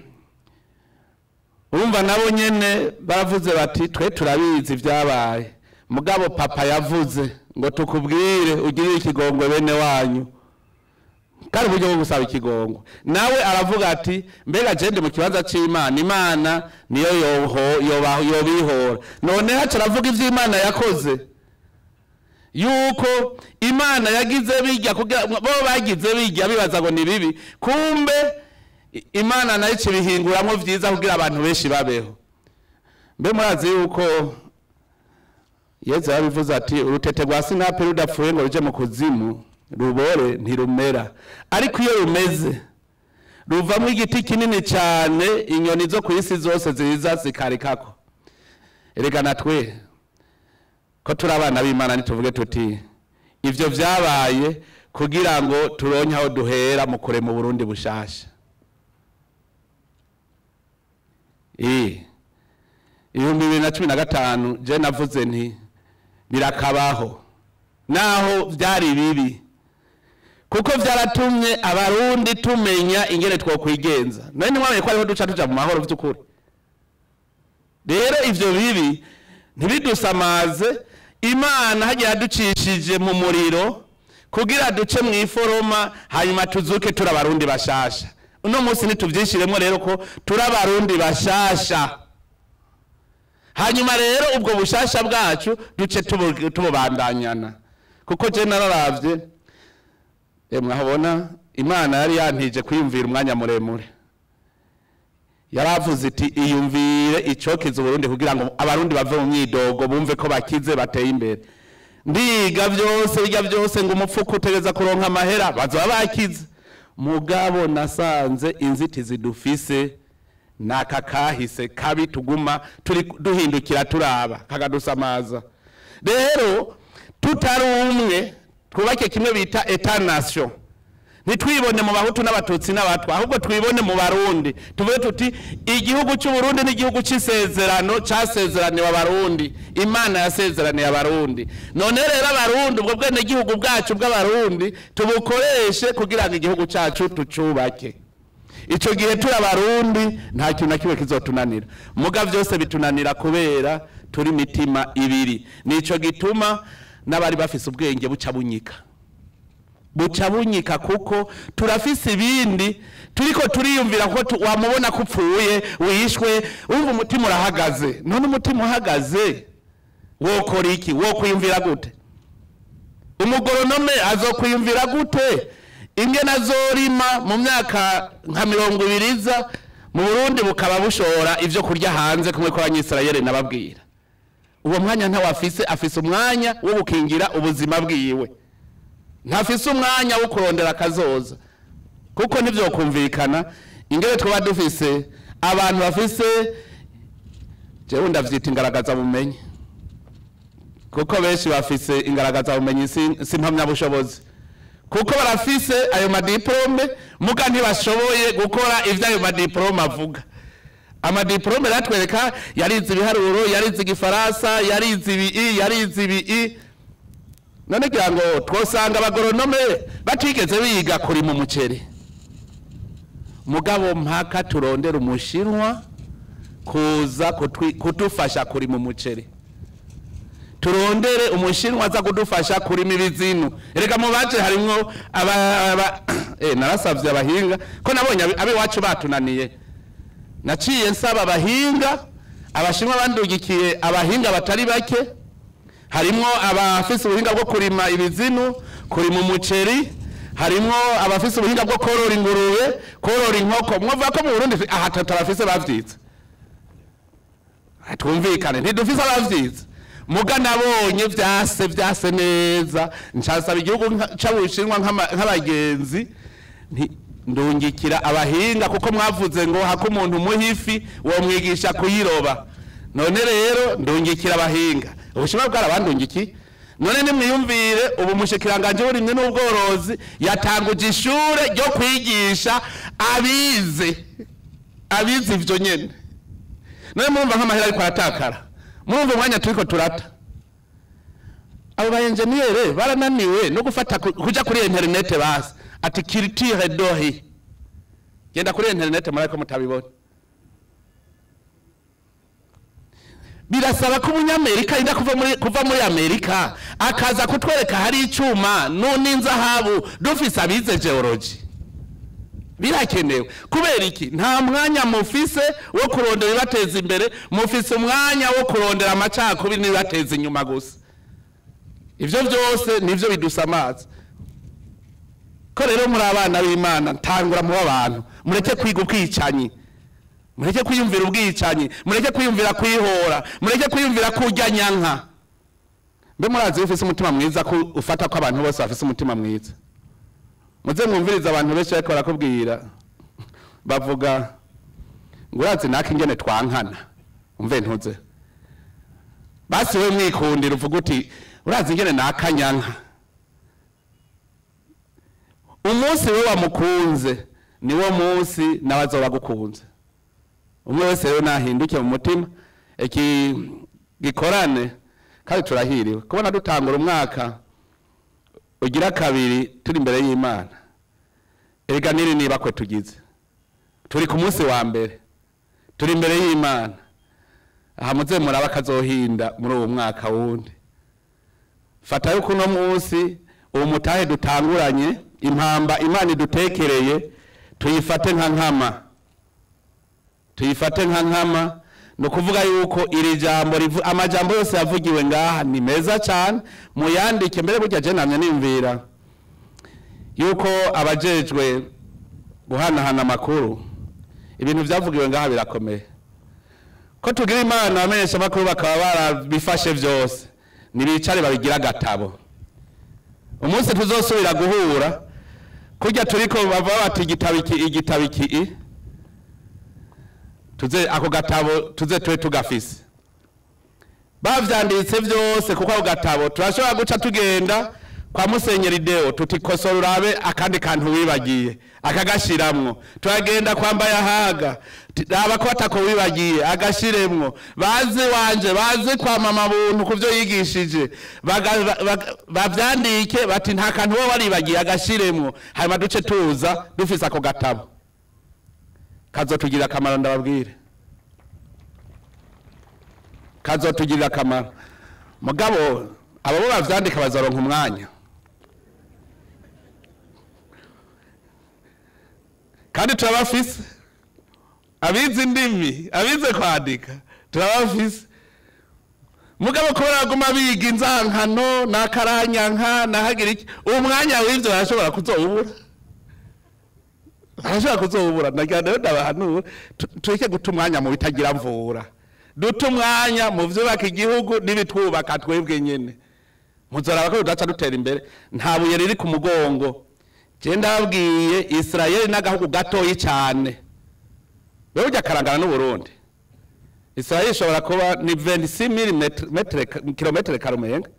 urumva nabo nyene baravuze bati twe turabizi vyabaye, mugabo papa yavuze ngo tukubwire ugirire ikigongwe bene wanyu. Kandi uburyo bwo gusaba ikigongwe nawe aravuga ati mbega je ndi mu kibanza c'Imana, Imana niyo yobihora. None haca aravuga ivy'Imana yakoze, yuko Imana yagize bijya kugira bo bagize bijya bibaza ngo ni bibi, kumbe Imana nayo ikibihinguramwo vyiza kugira abantu benshi babeho. Mbe murazi yuko Yezu yabivuze ati urutete rwa sinapi rudapfuye ngo ruje mu kuzimu rubore ntirumera, ariko iyo rumeze ruvamwo igiti kinini cyane inyoni zo ku isi zose ziza zikarikako. Erega natwe ko turi abana b'Imana nituvuge tuti ivyo vyabaye kugira ngo turonke aho duhera mu kurema Burundi bushasha. 2015 je navuze nti birakabaho. Naho vyari bibi, kuko vyaratumye abarundi tumenya ingene twokwigenza. None nimwamenye ko ariho duca tuja mu mahoro vy'ukuri. Rero ivyo bibi ntibidusamaze. Imana hagiye yaducishije mu muriro kugira duce mu iforoma, hanyuma tuzuke turi abarundi bashasha. Uno munsi nituvyishiremwo rero ko turi abarundi bashasha, hanyuma rero ubwo bushasha bwacu duce tububandanyana. Kuko je nararavye, mwahabona Imana yari yantije kwiyumvira umwanya muremure. Yaravuze iti iyumvire icokiza Uburundi kugira ngo abarundi bave mu myidogo, bumve ko bakize bateye imbere. Ndiga vyose, bijya byose, ngo umupfuko utegeza kuronka amahera bazoba bakize. Mugabo nasanze inzitizi dufise naka kahise kabi tuguma turi duhindukira turaba kakadusamaza. Rero tutari umwe, twubake kimwe bita état nation. Ntitwibone mu bahutu n'abatutsi n'abatwa, ahubwo twibone mu barundi. Tuvuge tuti igihugu cy'u Burundi ni igihugu cy'isezerano casezeraniwe abarundi, Imana yasezeraniye abarundi. None rero abarundi, ubwo bwene gihugu bwacu bw'abarundi tubukoreshe kugira ngo igihugu cyacu tucubake. Ico gihe turi abarundi nta kintu na kimwe kizotunanira. Muga vyose bitunanira kubera turi mitima ibiri. Nico gituma n'abari bafise ubwenge buca bunyika, buca bunyika, kuko turafise ibindi turiko turiyumvira. Ko wamubona ko upfuye wishwe, urumva umutima urahagaze. None umutima uhagaze wokora iki? Wokwiyumvira gute? Umugoronome azokwiyumvira gute ingene azorima mu myaka nka 20 iza mu Burundi bukaba bushora ivyo kurya hanze kumwe kw'abanyisirayeli nababwira? Uwo mwanya ntawafise. Afise umwanya wo gukingira ubuzima bwiwe, ntafise umwanya wo kurondera akazoza. Kuko ntivyokumvikana ingene twaba dufise abantu bafise, jewe ndavyita ingaragaza bumenyi, kuko benshi bafise ingaragaza bumenyi si mpamyabushobozi, kuko barafise ayo madiplome muga ntibashoboye gukora ivyo ayo madiplome avuga. Amadiplome ratwereka yarize ibiharuro, yarize igifaransa, yarize ibi, yarize ibi. None kugira ngo twosanga abagoronome batigeze biga kurima umuceri, mugabo mpaka turondera umushinwa kuza kudufasha kurima umuceri, turondere umushinwa aza kudufasha kurima ibizinu. Erega mu baje harimwo aba narasavye abahinga, ko nabonye abiwacu batunaniye. Naciye nsaba abahinga, abashinwa bandugikiye abahinga batari bake, harimwo abafise ubuhinga bwo kurima ibizinu, kurima umuceri, harimwo abafise ubuhinga bwo korora ingurube, korora inkoko. Mwumva ko mu Burundi aha tutabafise bavyize? Twumvikane, ntidufise abavyize. Muga nabonye vyase vyase neza, ncasaba igihugu c'Abushinwa nk'abagenzi nti ndungikira abahinga, kuko mwavuze ngo hako umuntu muhifi womwigisha kuyiroba. None rero ndungikira abahinga. Ubushinwa bwarabandungikiye. None nimwiyumvire, ubu umushikiranganje w'uburimyi n'ubworozi yatanguje ishure ryo kwigisha abize ivyo nyene. None murumva nk'amahera ariko aratakara, murumva umwanya turiko turata. Abo ba engineer barananiwe no gufata kuja kuri internet, basi ati culture de riz, genda kuri internet murako mutabibona. Birasaba ko umunyamerika yinda kuva muri Amerika akaza kutwereka hari icuma n'inzahabu, dufise abize geology. Birakenewe. Kubera iki? Nta mwanya mufise wo kurondera ibibateza imbere, mufise umwanya wo kurondera amacakubiri n'ibibateza inyuma gusa. Ivyo vyose nivyo bidusamaza. Ko rero muri abana b'Imana, ntangura mu abantu, mureke kwiga ubwicanyi, mureke kwiyumvira ubwicanyi, mureke kwiyumvira kwihora, mureke kwiyumvira kurya nyanka. Mbe murazi iyo ufise umutima mwiza ko ufata ko abantu bose bafise umutima mwiza? Muze mwumviriza abantu benshi bariko barakubwira, bavuga ngo urazi naka ingene twankana. Umve, ntuze basi we mwikundira uvuga uti urazi ingene nakanyanka. Umunsi we wamukunze niwo munsi nawe azoba agukunze. Umwe wese rero nahinduke mu mutima. Iki gikorane kandi turahiriwe kubona dutangura umwaka. Ugira kabiri turi imbere y'Imana. Erega niri niba kwe tugize, turi ku munsi wa mbere, turi imbere y'Imana. Aha muze muraba kazohinda muri uwo mwaka wundi. Fata yuko uno munsi uwo mutahe dutanguranye, impamba Imana idutekereye, tuyifate nka nkama, tuyifate nka nkama. Ni ukuvuga yuko iri jambo, amajambo yose yavugiwe ngaha ni meza cyane, muyandike. Mbere burya je namye nimvira yuko abajejwe guhanahana amakuru, ibintu vyavugiwe ngaha birakomeye. Ko tugira Imana abamenyesha amakuru bakaba barabifashe vyose, nibicare babigira agatabo. Umunsi tuzosubira guhura, kurya turiko bava bati igitabo iki, igitabo iki, tuze ako gatabo tuze tube tugafise bavyanditse vyose, kuko ako gatabo turashobora guca tugenda kwa Musenyeri Deo tutikosora urabe akandi kantu wibagiye akagashiramwo, turagenda kwa Mbayahaga raba ko atako wibagiye agashiremwo, bazi wanje bazi kwa mama buntu kuvyo yigishije bavyandike bati nta kantu wowe waribagiye agashiremwo, hanyuma duce tuza dufise ako gatabo kazotugirira akamaro. Ndababwire, kazotugirira akamaro. Mugabo abo bo bavyandika bazoronka umwanya, kandi turabafise abize indimi, abize kwandika turabafise. Mugabo kubera baguma biga inzankano n'akaranyanka nahagira iki, umwanya w'ivyo barashobora kuzowubura, barashobora kuzowubura. Nagira rero ndabahanura tureke guta umwanya mu bitagira mvura, dute umwanya mu vyubaka igihugu n'ibitwubaka twebwe nyene. Muzoraba ko tudaca dutera imbere. Nta buye riri ku mugongo. Je ndababwiye, Israel n'agahugu gatoyi cyane, wewe ujya karangana n'Uburundi. Israel ishobora kuba ni 26000 mètres kilomètres karumenga,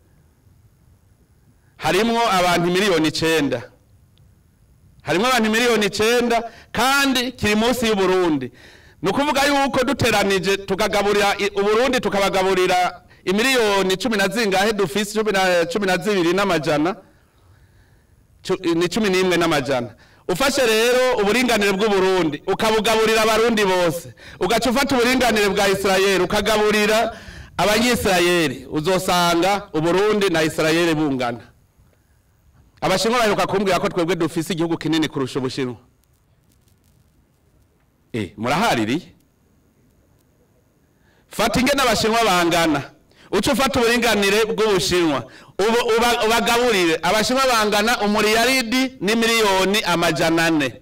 harimwo abantu 9 miliyoni, harimwo abantu 9 miliyoni, kandi kiri munsi y'Uburundi. Ni ukuvuga yuko duteranije tukagaburira Uburundi, tukabagaburira imiliyoni cumi na zingahe dufise, 12 n'amajana, ni 11 n'amajana. Ufashe rero uburinganire bw'Uburundi ukabugaburira Abarundi bose, ugaca ufata uburinganire bwa Israel ukagaburira Abanyisirayeli, uzosanga Uburundi na Israel bungana. Abashinwa baheruka kumbwira ko twebwe dufise igihugu kinini kurusha Ubushinwa. Murahaririye? Fata ingene Abashinwa bangana, uca ufata uburinganire bw'Ubushinwa ubagaburire. Abashinwa bangana 1,400,000,000.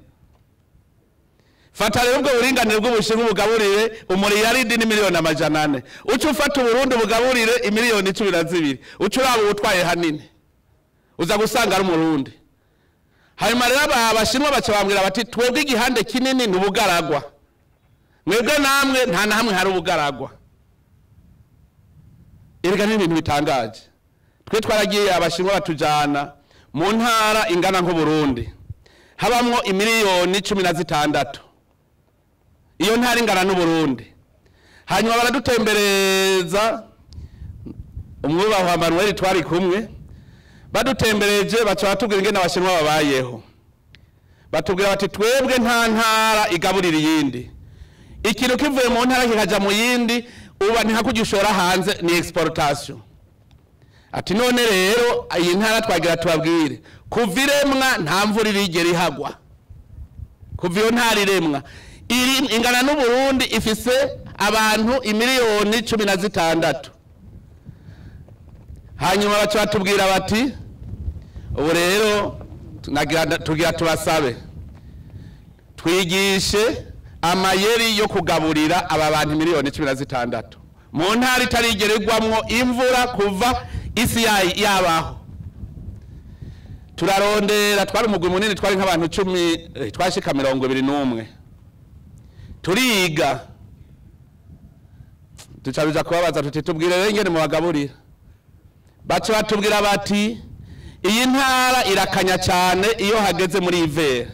Fata rero ubwo buringanire bw'Ubushinwa ubugaburire 1,400,000,000, uca ufata Uburundi ubugaburire 12 miliyoni, uca uraba uwutwaye hanini, uza gusanga ari Umurundi. Hanyuma rero aba Abashinwa baca bambwira bati twebwe igihande kinini ni ubugaragwa, mwebwe namwe nta na hamwe hari ubugaragwa. Erega ni ibintu bitangaje. Twe twaragiye, Abashinwa batujana mu ntara ingana nk'Uburundi, habamwo 16 miliyoni, iyo ntara ingana n'Uburundi. Hanyuma baradutembereza, umwubahwa Manuel twari kumwe, badutembereje baca batubwira ingene Abashinwa babayeho. Batubwira bati twebwe nta ntara igaburira iyindi, ikintu kivuye mu ntara kikaja mu yindi uba ntihakugishora hanze, ni exportation. Ati none rero iyi ntara twagira tubabwire, kuva iremwa nta mvura irigera ihagwa. Kuva iyo ntara iremwa, iri ingana n'Uburundi, ifise abantu 16 miliyoni. Hanyuma baca batubwira bati ubu rero tunagira tugira tubasabe twigishe amayeri yo kugaburira aba bantu 16 miliyoni mu ntara itarigererwamwo imvura kuva isi yabaho. Turarondera, twari umugwi munini, twari nk'abantu 10, twashika 21. Turiga, duca bija kubabaza tuti tubwire rero ingene mubagaburira. Baca batubwira bati iyi ntara irakanya cyane iyo hageze muri hiver.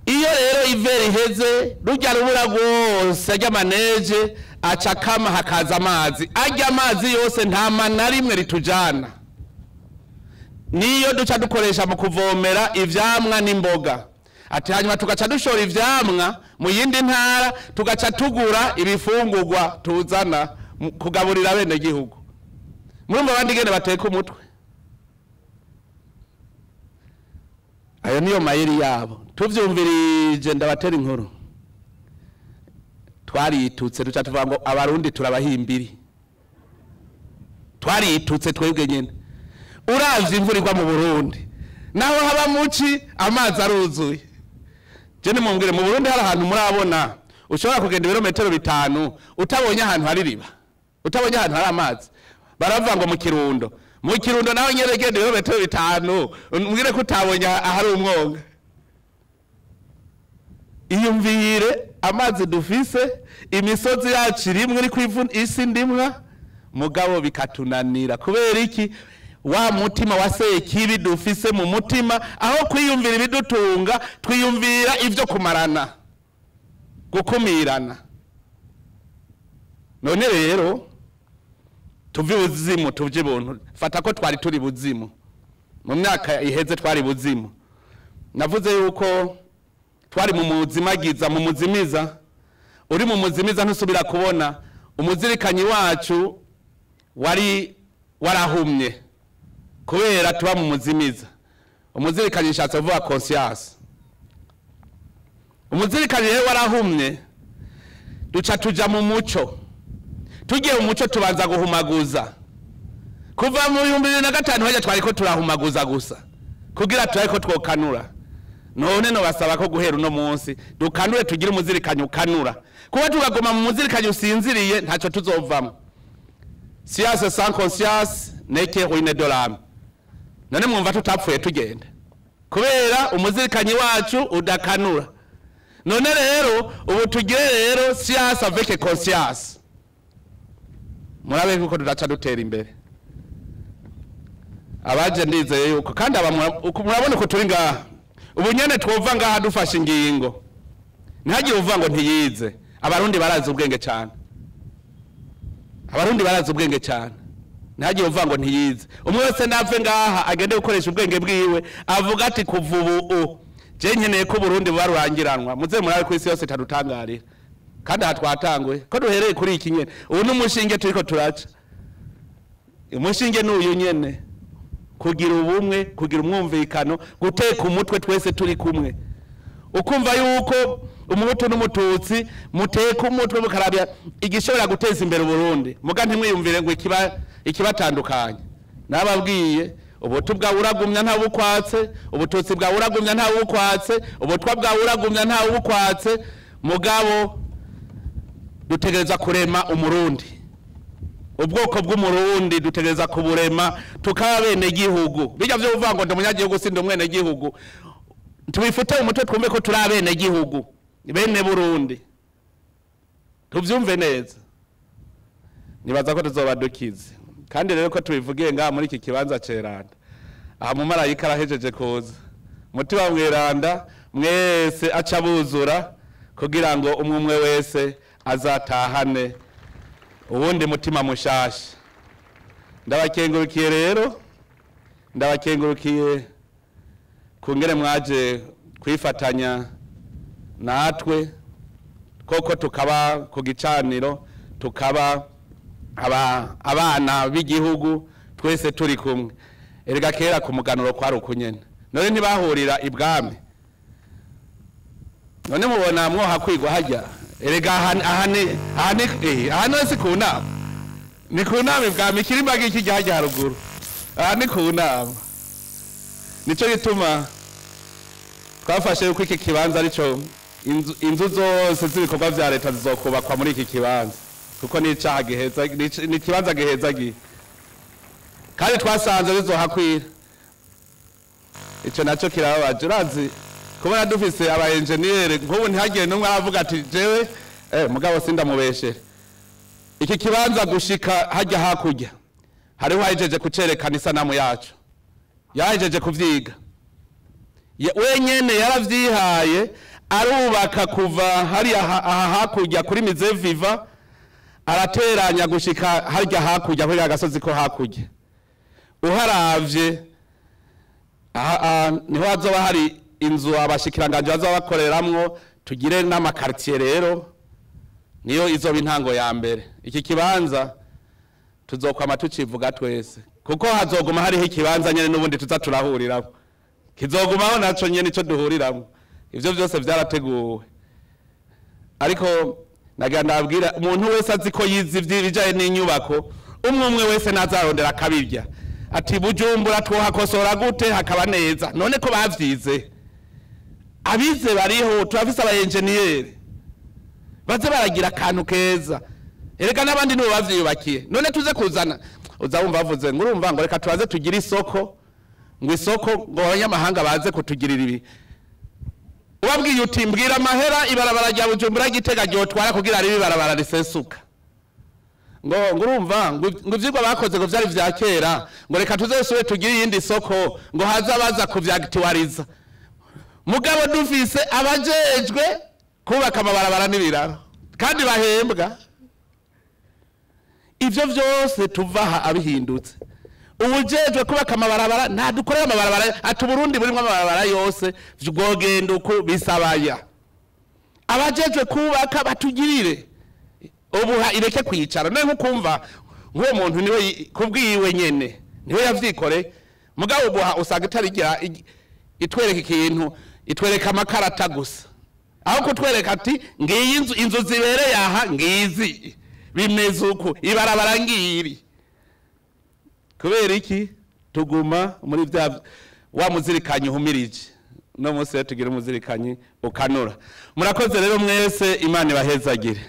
Iyo rero hiver iheze, rujya rubura rwose ry'amaneje aca akama, hakaza amazi, arya amazi yose nta mana rimwe ritujana. Niyo duca dukoresha mu kuvomera ivyamwa n'imboga. Ati hanyuma tugaca dushora ivyamwa mu yindi ntara, tugaca tugura ibifungurwa tuzana kugaburira bene gihugu. Murumva abandi gene bateka umutwe. Ayo niyo mayeri yabo. Tuvyumvirije ndabatera inkuru. Twaritutse duca tuvuga ngo abarundi turabahimbiri. Twaritutse twebwe nyene. Uravye imvura igwa mu Burundi, naho haba muci amazi aruzuye. Je nimumbwire, mu Burundi hari ahantu murabona ushobora kugenda ibirometero 5 utabonye ahantu hari riba, utabonye ahantu hari amazi? Baravuga ngo mu Kirundo. Mu Kirundo naho nyene genda ibirometero 5 umbwire ko utabonye ahari umwonga. Iyumvire amazi dufise, imisozi yacu irimwe iri kwivuna isi ndimwa, mugabo bikatunanira. Kubera iki? Wa mutima wa sekibi dufise mu mutima, aho kwiyumvira ibidutunga twiyumvira ivyo kumarana, gukumirana. None rero tuve ubuzimu, tuvye buntu. Fata ko twari turi buzimu mu myaka iheze, twari buzimu. Navuze yuko twari mu muzimagiza, mu muzimiza. Uri mu muzimiza ntusubira kubona. Umuzirikanyi wacu wari warahumye kubera tuba mu muzimiza. Umuzirikanyi nshatse kuvuga conscience. Umuzirikanyi rero warahumye, duca tuja mu muco. Tugiye mu muco tubanza guhumaguza. Kuva mu 2005 hajya twariko turahumaguza gusa kugira turariko twokanura. None no basaba ko guhera uno munsi dukanure, tugire umuzirikanyi ukanura. Kuba tugagoma mu muzirikanyi usinziriye ntaco tuzovamo. Science sans conscience n'est que ruine de l'âme. None mwumva tutapfuye tugenda kubera umuzirikanyi wacu udakanura. None rero ubu tugire rero science avec conscience. Murabe kuko tudaca dutera imbere. Abaje ndizeye yuko kandi murabona ko turi ngaha. Ubu nyene twova ngaha dufashe ingingo. Ntihagire uvuga ngo ntiyize. Abarundi barazi ubwenge cyane. Abarundi barazi ubwenge cyane. Ntihagire uvuga ngo ntiyize. Umwe wese nave ngaha agende gukoresha ubwenge bwiwe, avuga ati kuva ubu je nkeneye ko Burundi bubarurangiranwa. Muze murabe ku isi yose tadutangarira. Kandi aha twatanguye ko duhereye kuri iki nyene. Ubu n'umushinge turiko turaca. Umushinge n'uyu nyene. Kugira ubumwe, kugira umwumvikano, guteka umutwe twese turi kumwe. Ukumva yuko umuhutu n'umututsi muteka umutwe mukarabya igishobora guteza imbere Burundi. Muga ntimwiyumvire ngo ikibatandukanye. Nababwiye ubutu bwa uragumya nta bukwatse, ubututsi bwa uragumya nta bukwatse, ubutwa bwa uragumya nta bukwatse, mugabo dutegereza kurema umurundi. Ubwoko bw'umurundi dutegereza kuburema tukaba bene gihugu. Bijya byo uvuga ngo ndi umunyagihugu sindi umwene gihugu. Tubifute umutwe twumve ko turi abene gihugu, bene Burundi. Tuvyumve neza. Nibaza ko tuzoba dukize. Kandi rero ko tubivugiye ngaha muri iki kibanza ceranda. Aha mu marayika arahejeje kuza. Mutima mweranda mwese aca buzura kugira ngo umwe wese azatahane ubundi mutima mushasha. Ndabakengurukiye rero, ndabakengurukiye kungere mwaje kwifatanya natwe koko tukaba ku gicaniro, tukaba abana b'igihugu twese turi kumwe. Erega kera ku muganuro kwari ukunyene. None ntibahurira ibwami. None mubona mwoha kwigwa hajya. Erega aha ni si ku nama. Ni ku nama ibwami kirimba giki hajya haruguru. Aha ni ku nama. Nico gituma twafashe yuko iki kibanza arico inzu zose z'ibikorwa vya leta zizokubakwa muri iki kibanza. Kuko ni icaha giheza, ni ikibanza giheza gihe. Kandi twasanze bizohakwira. Ico naco kirababaje. Urazi kubona dufise aba engineer nk'ubu ntihagiye n'umwe aravuga ati jewe mugabo sindamubeshere. Iki kibanza gushika hajya hakurya hariho ahejeje kucerekana isanamu yacu. Yahejeje kuvyiga. Wenyene yaravyihaye arubaka kuva hariya aha hakurya kuri Mizeviva arateranya gushika harya hakurya kuri agasozi ko hakurya. Uharavye Aha niho hazoba hari inzu abashikiranganje bazoba bakoreramwo, tugire n'amakartier. Rero niyo izoba intango ya mbere. Iki kibanza tuzokwama tucivuga twese, kuko hazoguma hariho ikibanza nyene n'ubundi tuza turahuriramo, kizogumaho naco nyene ico duhuriramo. Ivyo vyose vyarateguwe, ariko nagira ndabwira umuntu wese azi ko yize ibijanye n'inyubako, umwe umwe wese nazarondera akabirya ati: "Bujumbura twohakosora gute hakaba neza?" None ko bavyize, abize bariho, turafise aba engineer, baze baragira akantu keza. Erega n'abandi nibo bavyiyubakiye. None tuze kuzana, uza wumva bavuze ngo urumva ngo reka tubaze tugire isoko, ngo isoko, ngo abanyamahanga baze kutugirira ibi. Ubabwiye uti: "Mbwira amahera ibarabara rya Bujumbura Gitega ryotwara kugira ribe ibarabara risesuka", ngo urumva ngo ivyigwa bakoze ngo vyari vya kera, ngo reka tuzosubire tugire iyindi soko, ngo haza baza kuvyaktuariza. Mugabo dufise abajejwe kubaka amabarabara n'ibiraro kandi bahembwa. Ivyo vyose tuva aha abihindutse. Uwujejwe kubaka amabarabara ntadukorera amabarabara, ati: "Uburundi burimwo amabarabara yose bwogenda uku bisabaya." Abajejwe kubaka batugirire ubuha, ireke kwicara. None nkukumva nk'uwo muntu niwe kubwiwe nyene niwe yavyikore, mugabo ubuha usanga itarigira itwereka ikintu, itwereka amakarata gusa, aho kutwereka ati: "Ngiyi inzu, inzu zibereye aha ngizi, bimeze uku, ibarabara ngiri." Kubera iki tuguma muri bya wa muzirikanyi uhumirije? No munsi rero tugira umuzirikanyi ukanura. Murakoze rero mwese, Imana ibahezagire.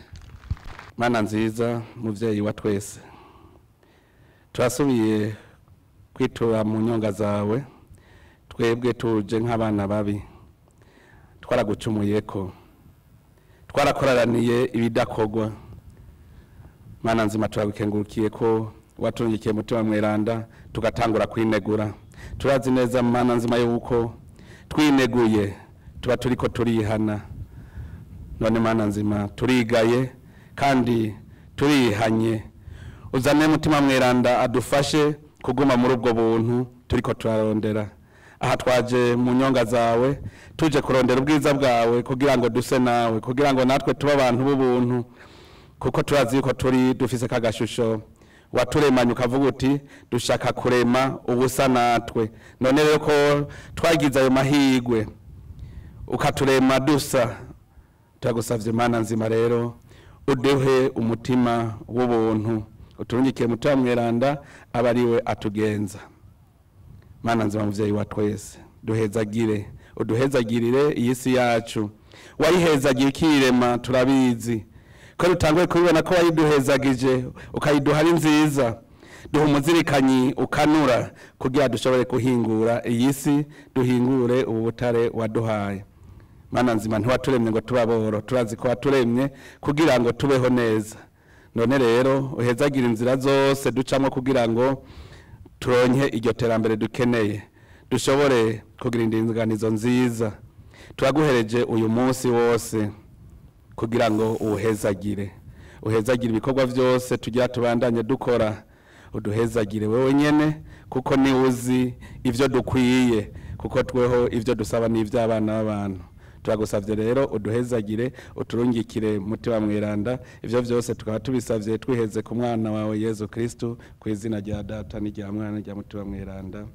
Mana nziza, muvyeyi wa twese, turasubiye kwitura mu nyonga zawe. Twebwe tuje nk'abana babi, twaragucumuyeko, twarakoraraniye ibidakogwa. Mana nzima, turagukengurukiye ko watungikiye Mutima Mweranda tugatangura kwinegura. Turazi neza, Mana nzima, yuko twineguye tuba turiko turihana. None Mana nzima, turigaye kandi turihanye. Uzane Mutima Mweranda adufashe kuguma muri ubwo buntu turiko turarondera. Aha twaje mu nyonga zawe, tuje kurondera ubwiza bwawe kugira ngo duse nawe, kugira ngo natwe tube abantu b'ubuntu, kuko turazi yuko turi dufise kagashusho waturemanye, ukavuga uti: "Dushaka kurema ubusa natwe." None rero ko twagize ayo mahirwe ukaturema dusa, turagusavye Mana nzima rero uduhe umutima w'ubuntu, uturungikiye Mutima Mweranda aba ariwe atugenza. Mana nzima, muvyeyi wa twese, duhezagire, uduhezagirire iyi si yacu. Wayihezagiye ukirema, turabizi ko dutanguye kubibona ko wayiduhezagije ukayiduha ari nziza. Duha umuzirikanyi ukanura kugira dushobore guhingura iyi si, duhingure ubu butare waduhaye. Mana nzima, ntiwaturemye ngo tube aboro, turazi ko waturemye kugira ngo tubeho neza. None rero uhezagire inzira zose ducamo kugira ngo turonke iryo terambere dukeneye, dushobore kugira indinganizo nziza. Turaguhereje uyu munsi wose kugira ngo uwuhezagire, uhezagire ibikorwa byose tugira tubandanye dukora. Uduhezagire wewe nyene, kuko ni uzi ivyo dukwiye, kuko tweho ivyo dusaba ni ivy'abana b'abantu. Turagusavye rero uduhezagire, uturungikire Mutima Mweranda. Ivyo vyose tukaba tubisavye twiheze ku mwana wawe Yezu Kristu, ku izina rya Data n'irya Mwana n'irya Mutima Mweranda.